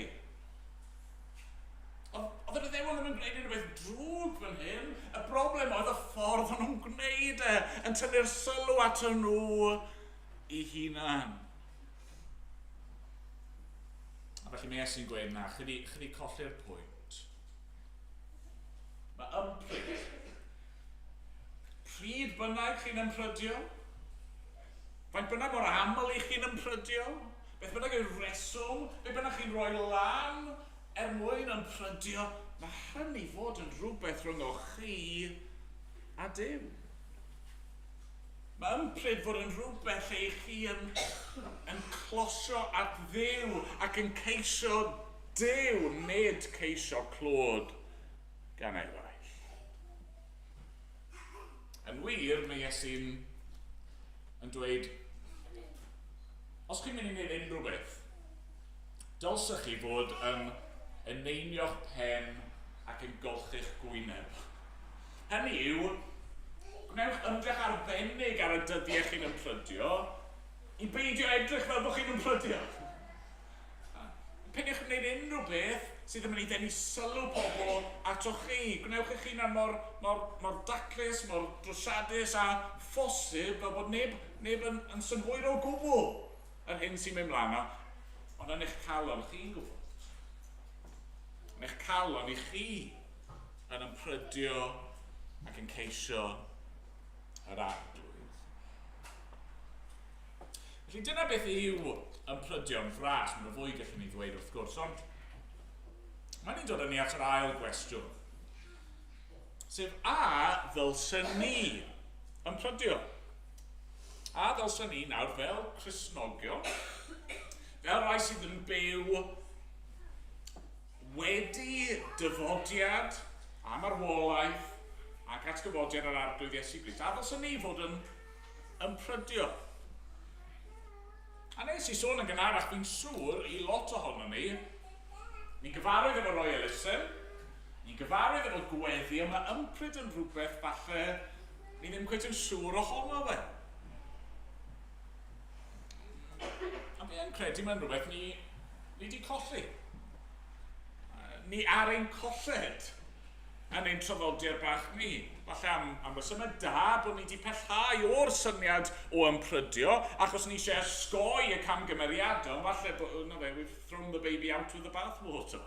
Oedd yr Iddewon ddim yn gwneud unrhyw beth drwg fan hyn. Y broblem oedd y ffordd o'n nhw'n gwneud e, yn tynnu'r sylw at nhw i hunan. A felly mae Iesu'n gweud na, chi di, chi di colli'r pwynt. Mae ympryd. Pryd bynnag chi'n ymprydio? Faint bynnag mor aml i chi'n ymprydio? Beth bynnag yw'r reswm? Be bynnag chi'n rhoi lan er mwyn ymprydio? Mae hynny fod yn rhywbeth rhwng chi a Duw. Mae ympryd fod yn rhywbeth lle i chi yn, yn closio at Dduw ac yn ceisio Duw, nid ceisio clod gan eraill. Yn wir, mae Iesu'n yn dweud, Os chi'n mynd i wneud unrhyw beth, dylsech chi fod yn eneinio'ch pen ac yn golchi'ch gwyneb. Hynny yw, gwnewch ymdrech arbennig ar y dyddiau chi'n ymprydio i beidio edrych fel bod chi'n ymprydio. Peidiwch gwneud unrhyw beth sydd yn mynd i ddenu sylw pobl atoch chi. Gwnewch eich hunan mor, mor, mor daclus, mor drwsiadus a phosib fel bod neb, neb yn, yn synhwyro o gwbl yr hyn sy'n mynd mlaen. Ond yn eich calon, chi'n gwybod. Yn eich calon i chi yn ymprydio ac yn ceisio yr Arglwydd. Felly dyna beth yw ymprydio'n fras, mae'n fwy gallwn ni ddweud wrth gwrs, ond mae'n ni'n dod â ni at yr ail gwestiwn. Sef a ddylsen ni ymprydio? A ddylsen ni nawr fel Cristnogion, fel rhai sydd yn byw wedi dyfodiad a marwolaeth ac atgyfodiad yr Arglwydd Iesu Grist, a ddylsen ni fod yn ymprydio? A nes i sôn yn gynharach, fi'n siŵr i lot ohono ni, ni'n gyfarwydd efo roi elusen, ni'n gyfarwydd efo gweddi, ond mae ympryd yn rhywbeth falle ni ddim cweit yn siŵr ohono fe. A fi yn credu mae'n rhywbeth ni, ni di colli. Ni ar ein colled yn ein traddodiad bach ni. Falle am, am resymau da bod ni wedi pellhau o'r syniad o ymprydio, achos ni eisiau osgoi y camgymeriadau, ond falle, bod, na fe, we've thrown the baby out with the bathwater.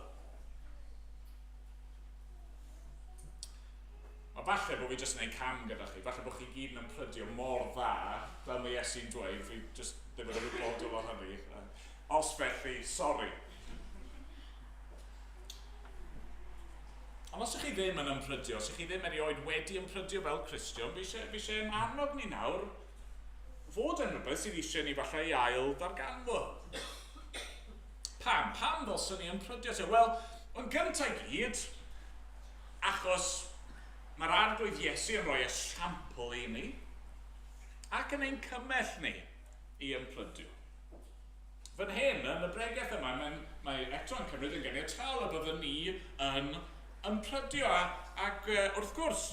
Mae falle bod fi jyst yn gwneud cam gyda chi, falle bod chi gyd yn ymprydio mor dda, fel mae Iesu'n dweud, fi jyst ddim yn ymwybodol o hynny. Os felly, sori. Ond os ych chi ddim yn ymprydio, os ych chi ddim erioed wedi ymprydio fel Cristion, fi eisiau, fi eisiau yn annog ni nawr fod yn rhywbeth sydd eisiau ni falle i ail ddarganfod. Pam? Pam ddylswn ni ymprydio te? Wel, yn gyntaf i gyd, achos mae'r Arglwydd Iesu yn rhoi esiampl i ni ac yn ein cymell ni i ymprydio. Fan hyn, yn y bregeth yma, mae, mae eto yn cymryd yn ganiataol y byddwn ni yn ymprydio. A, ac wrth gwrs,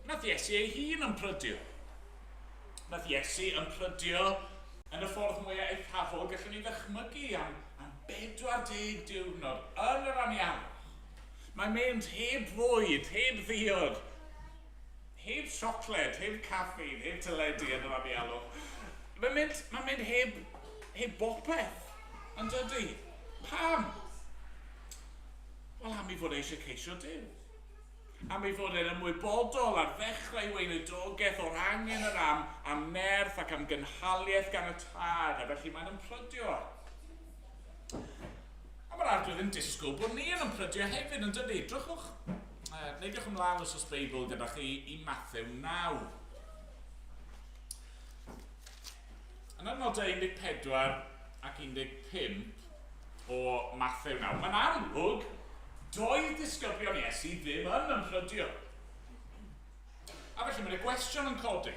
nath Iesu ei hun ymprydio. Nath Iesu ymprydio yn y ffordd mwyaf eithafol gallwn ni ddychmygu am, am 40 diwrnod yn yr anialwch. Mae'n mynd heb fwyd, heb ddiod, heb siocled, heb caffeine, heb teledu yn yr anialwch. Mae'n mynd, mae'n mynd heb, heb bopeth, yn dydy? Pam? Wel, am ei fod e eisiau ceisio Duw. Am ei fod e'n ymwybodol ar ddechrau weinidogaeth o'r angen yr am, am nerth ac am gynhaliaeth gan y Tad, a felly mae'n ymprydio. A mae'r Arglwydd yn disgwyl bod ni yn ymprydio hefyd, yn dydy? Drychwch, neidiwch ymlaen os oes Beibl gyda chi i Mathew 9. Yn adnodau 14 ac 15 o Mathew 9, mae'n amlwg doedd disgyblion Iesu ddim yn ymprydio. A felly mae'n y gwestiwn yn codi.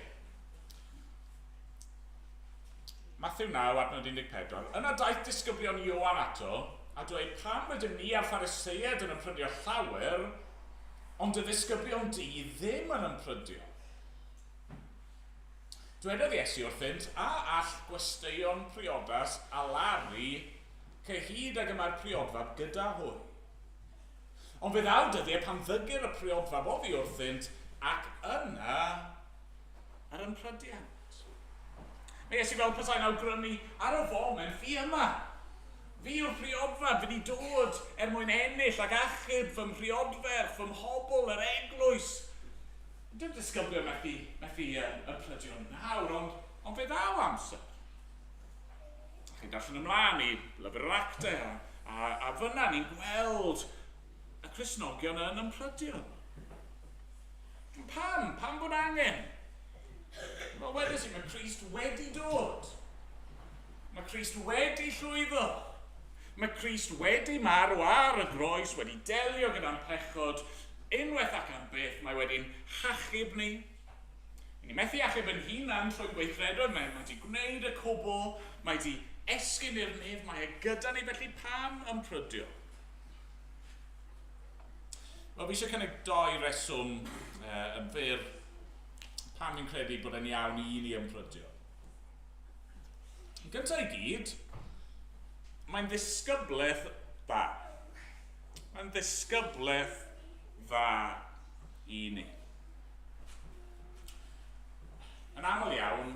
Mathew 9, adnod 14. Yna daeth disgyblion Ioan ato a dweud, pam rydym ni a'r Phariseiaid yn ymprydio llawer, ond y ddisgyblion di ddim yn ymprydio? Dwedodd Iesu wrthynt, A all gwesteion priodas alaru cyhyd ag y mae'r priodfab gyda hwy? Ond fe ddaw dyddiau pan ddygir y priodfab oddi wrthynt, ac yna yr ymprydiant. Mae Iesu fel petai'n awgrymu ar y foment, fi yma. Fi yw'r priodfab, fi wedi dod er mwyn ennill ac achub fy mhriodferch, fy mhobl, yr eglwys. Dim disgyblion methu, methu ymprydio nawr, ond, ond fe ddaw amser. Chi'n darllen ymlaen i lyfr yr Actau, a, a, a fyna ni'n gweld y Cristnogion yn ymprydio. Pam? Pam bod angen? Wel, wedes i, mae Crist wedi dod. Mae Crist wedi llwyddo. Mae Crist wedi marw ar y groes, wedi delio gyda'n pechod, unwaith ac am byth, mae wedi'n hachub ni. Ni methu achub yn hunan trwy gweithredoedd, mae, mae wedi gwneud y cwbl, mae wedi esgyn i'r nef, mae e gyda ni, felly pam ymprydio? Wel, fi eisiau cynnig doi reswm yn fyr pam fi'n credu bod e'n iawn i ni ymprydio. Yn gyntaf i gyd, mae'n ddisgyblaeth dda. Mae'n ddisgyblaeth dda i ni. Yn aml iawn,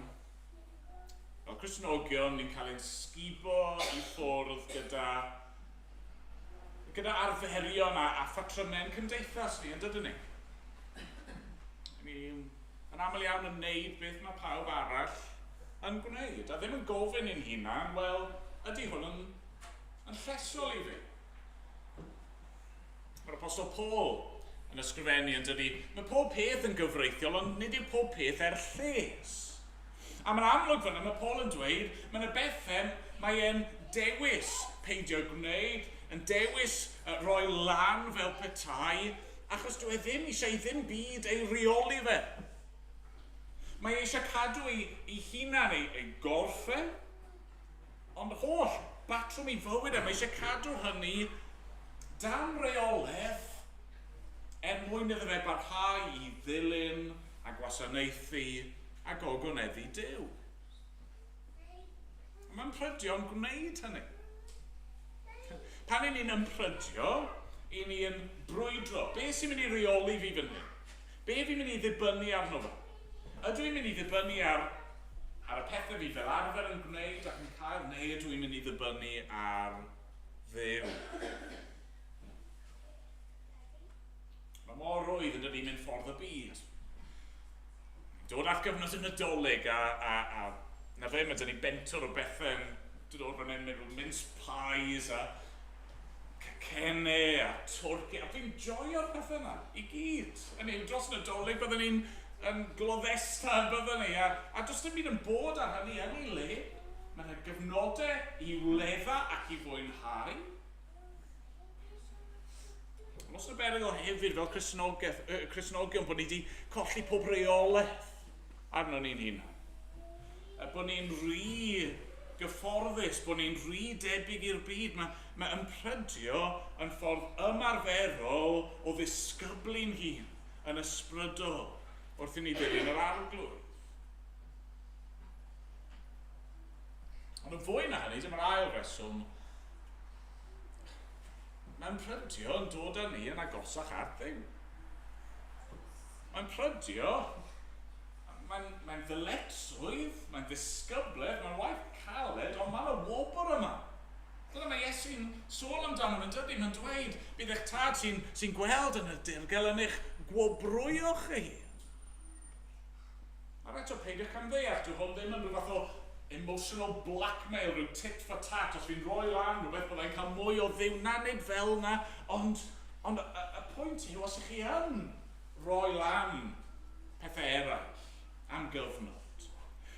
fel Cristnogion, ni'n cael ein sgubo i ffwrdd gyda arferion a phatrymau'n cymdeithas ni, yn dydyn ni? Ni yn aml iawn yn neud beth mae pawb arall yn gwneud, a ddim yn gofyn i'n hunan, wel, ydy hwn yn llesol i fi? Mae'r Apostol Paul yn ysgrifennu yn dydy, mae pob peth yn gyfreithiol, ond nid yw pob peth er lles. A mae'n amlwg fyna, mae Paul yn dweud, mae yna bethau mae e'n dewis peidio gwneud, yn dewis roi lan fel petai, achos dyw e ddim eisiau i ddim byd ei reoli fe. Mae e eisiau cadw ei hunan, ei gorff e, ond holl batrwm ei fywyd e, mae eisiau cadw hynny dan reolaeth er mwyn iddo fe barhau i ddilyn a gwasanaethu a gogoneddu Duw. Mae'n prydio'n gwneud hynny. Pan y'n ni'n ymprydio, y'n ni'n brwydro. Be sy'n mynd i reoli fi fan hyn? Be fi'n mynd i ddibynnu arno fe? Ydw i'n mynd i ddibynnu ar y pethau fi fel arfer yn gwneud ac yn cael, neu ydw i'n mynd i ddibynnu ar Dduw? Mae mor rwydd yn dydi mynd ffordd y byd. Dod at gyfnod y Nadolig a na fe, mae dyn ni bentwr o bethau yn dod fan hyn, meddwl mince pies a cacennau a twrci, a fi'n joio'r pethau yna i gyd. Hynny yw, dros Nadolig byddwn ni'n yn gloddesta yn byddwn ni, a does dim byd yn bod ar hynny yn ei le. Mae yna gyfnodau i wledda ac i fwynhau. Ond os yna berygl hefyd fel Cristnogion bod ni wedi colli pob reolaeth arno ni'n hunan. Bod ni'n rhy gyfforddus, bod ni'n rhy debyg i'r byd. Mae ymprydio yn ffordd ymarferol o ddisgyblu'n hun yn ysbrydol wrth i ni ddilyn yr Arglwydd. Ond yn fwy na hynny, dyma'r ail reswm, mae'n prydio yn dod â ni yn agosach at Dduw. Mae'n prydio, mae'n ddyletswydd, mae'n ddisgyblaeth, mae'n waith caled, ond mae'n y wobr yma. Dyna mae Iesu'n sôn amdano fe'n dydy, mae'n dweud, bydd eich tad sy'n gweld yn y dirgel yn eich gwobrwyo chi. Ac eto, peidiwch camddeall, dyw hwn ddim yn rhyw fath o emotional blackmail, rhyw tit for tat, os fi'n rhoi lan rhywbeth byddai'n cael mwy o Dduw, na nid fel na, ond y pwynt yw, os ych chi yn rhoi lan pethau eraill am gyfnod,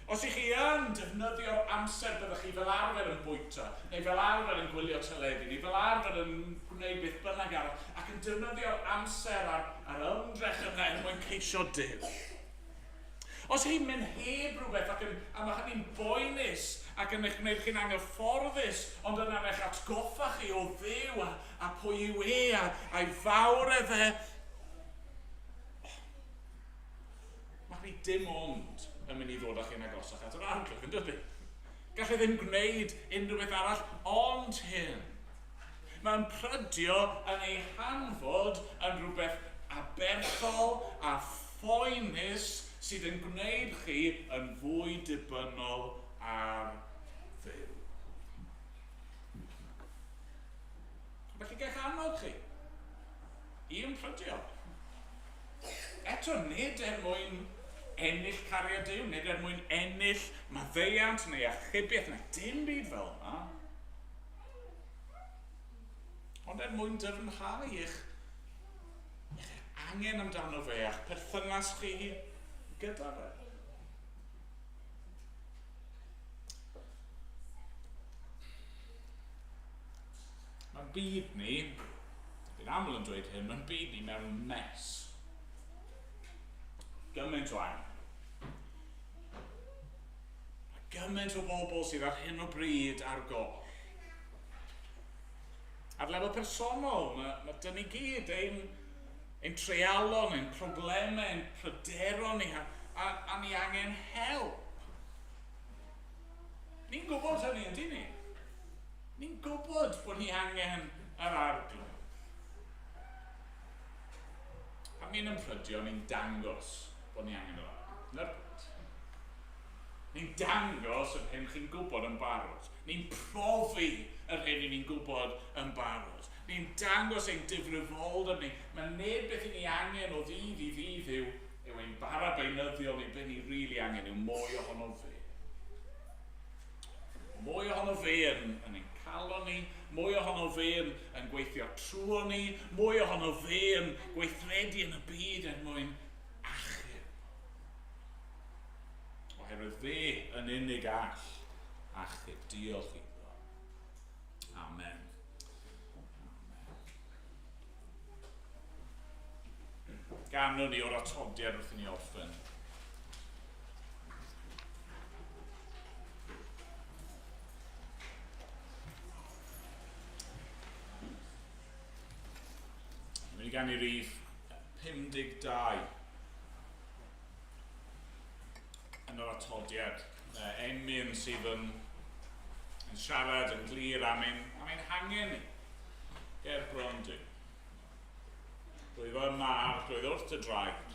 os ych chi yn defnyddio'r amser byddwch chi fel arfer yn bwyta, neu fel arfer yn gwylio teledu, neu fel arfer yn gwneud beth bynnag arall, ac yn defnyddio'r amser a'r ymdrech yna er mwyn ceisio Duw. Os chi'n mynd heb rhywbeth a mae hynny'n boenus ac yn eich gwneud chi'n anghyfforddus, ond yna'n eich atgoffa chi o Dduw a pwy yw e a'i fawredd e, mae hynny dim ond yn mynd i ddod â chi'n agosach at yr Arglwydd, yn dydy? Gall e ddim gwneud unrhyw beth arall ond hyn. Mae'n prydio yn ei hanfod yn rhywbeth aberthol a phoenus sydd yn gwneud chi yn fwy dibynnol ar Dduw. Felly gallech annog chi i ymprydio. Eto, nid er mwyn ennill cariad Duw, nid er mwyn ennill maddeuant neu achubiaeth, neu dim byd fel yna. Ond er mwyn dyfnhau eich angen amdano fe a'ch perthynas chi gyda fe. Mae'n byd ni, fi'n aml yn dweud hyn, mae'n byd ni mewn mess. Gymaint o angen. Mae gymaint gymaint o bobl sydd ar hyn o bryd ar goll. Ar lefel personol, mae dyn ni gyd ein treialon, ein problemau, ein pryderon ni, a ni angen help. Ni'n gwybod hynny, yndyn ni? Ni'n gwybod bod ni angen yr Arglwydd. Pan ni'n ymprydio, ni'n dangos bod ni angen yr Arglwydd. Na'r pwynt. Ni'n dangos yr hyn chi'n gwybod yn barod. Ni'n profi yr hyn ni'n gwybod yn barod. Ni'n dangos ein difrifoldeb ni. Mae neb beth i ni angen o ddydd i ddydd yw ein bara beunyddiol ni. Be ni rili angen yw mwy ohono fe. Mwy ohono fe yn ein calon ni, mwy ohono fe yn gweithio trwy ni, mwy ohono fe yn gweithredu yn y byd er mwyn achub. Oherwydd fe yn unig all achub. Diolch iddo. Amen. Amen. Ganwn ni o'r atodiad wrth i ni orffen. Ni'n mynd i ganu rhif 52 yn yr atodiad. Emyn sydd yn siarad yn glir am ein hangen ni ger bron Duw. Rwyf yma, Arglwydd, wrth dy draed,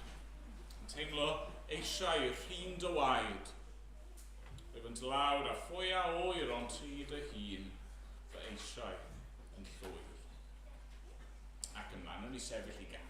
yn teimlo eisiau rhin dy waed. Rwyf yn dlawd a phwy a oer ond ti dy hun fy eisiau yn llwyr. Ac ymlaen, wnawn ni sefyll i ganu.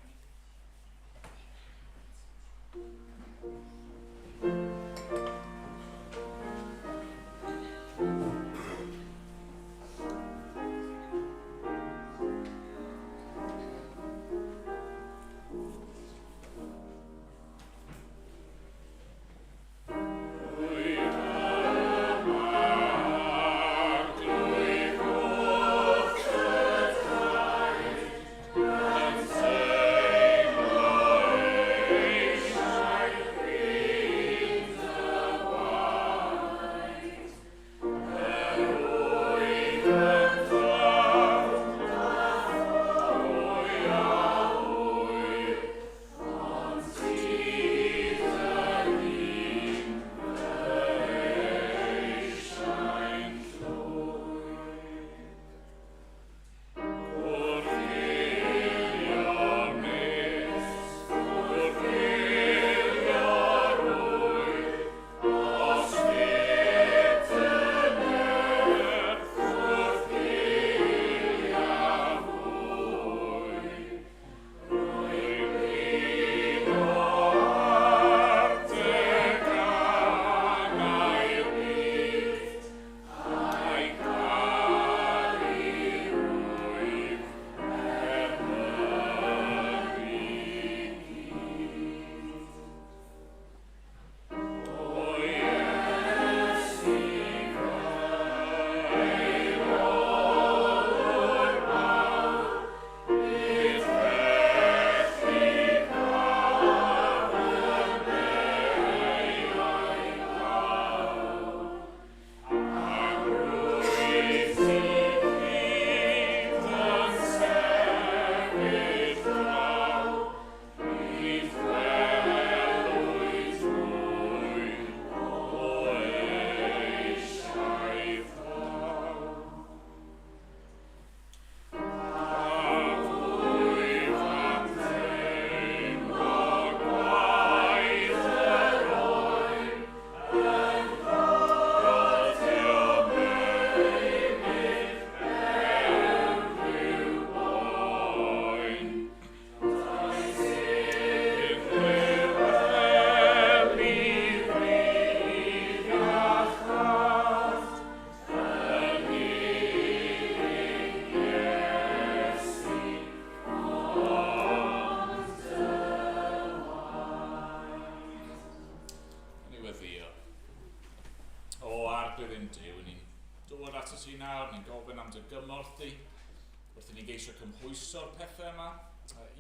Cymhwyso'r pethau yma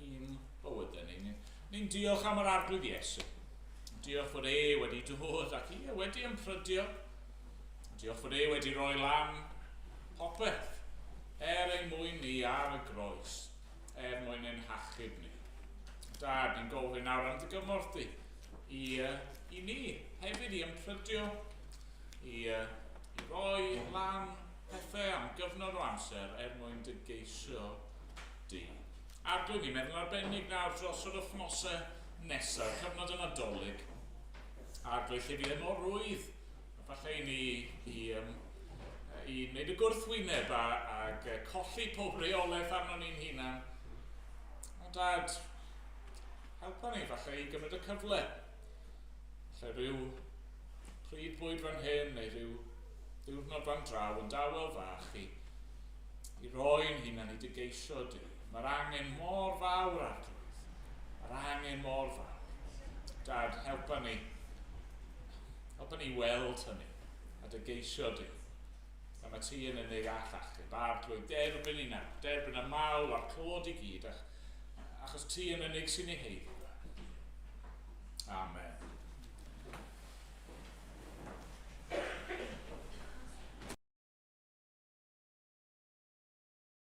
i'n bywydau ni. Ni'n diolch am yr Arglwydd Iesu. Diolch fod e wedi dod ac ie, wedi ymprydio. Diolch fod e wedi rhoi lan popeth er ein mwyn ni ar y groes, er mwyn ein hachub ni. Dad, ni'n gofyn nawr am dy gymorth di i ni hefyd i ymprydio, i roi lan pethau am gyfnod o amser er mwyn dy geisio di. Arglwydd, ni'n meddwl arbennig nawr dros yr wythnosau nesaf, cyfnod y Nadolig. Arglwydd, lle fydd e mor rwydd, falle i ni i wneud y gwrthwyneb ag colli pob reolaeth arno ni'n hunan. Ond Dad, helpa ni falle i gymryd y cyfle. Falle rhyw pryd bwyd fan hyn neu rhyw ddiwrnod fan draw yn dawel fach i roi'n hunan i dy geisio di. Mae'r angen mor fawr, Arglwydd. Mae'r angen mor fawr. Dad, helpa ni. Helpa ni weld hynny a dy geisio di. A mae ti yn unig all achub. Arglwydd, derbyn i nawr. Derbyn y mawl a'r clod i gyd. Achos ti yn unig sy'n ei haeddu. Amen.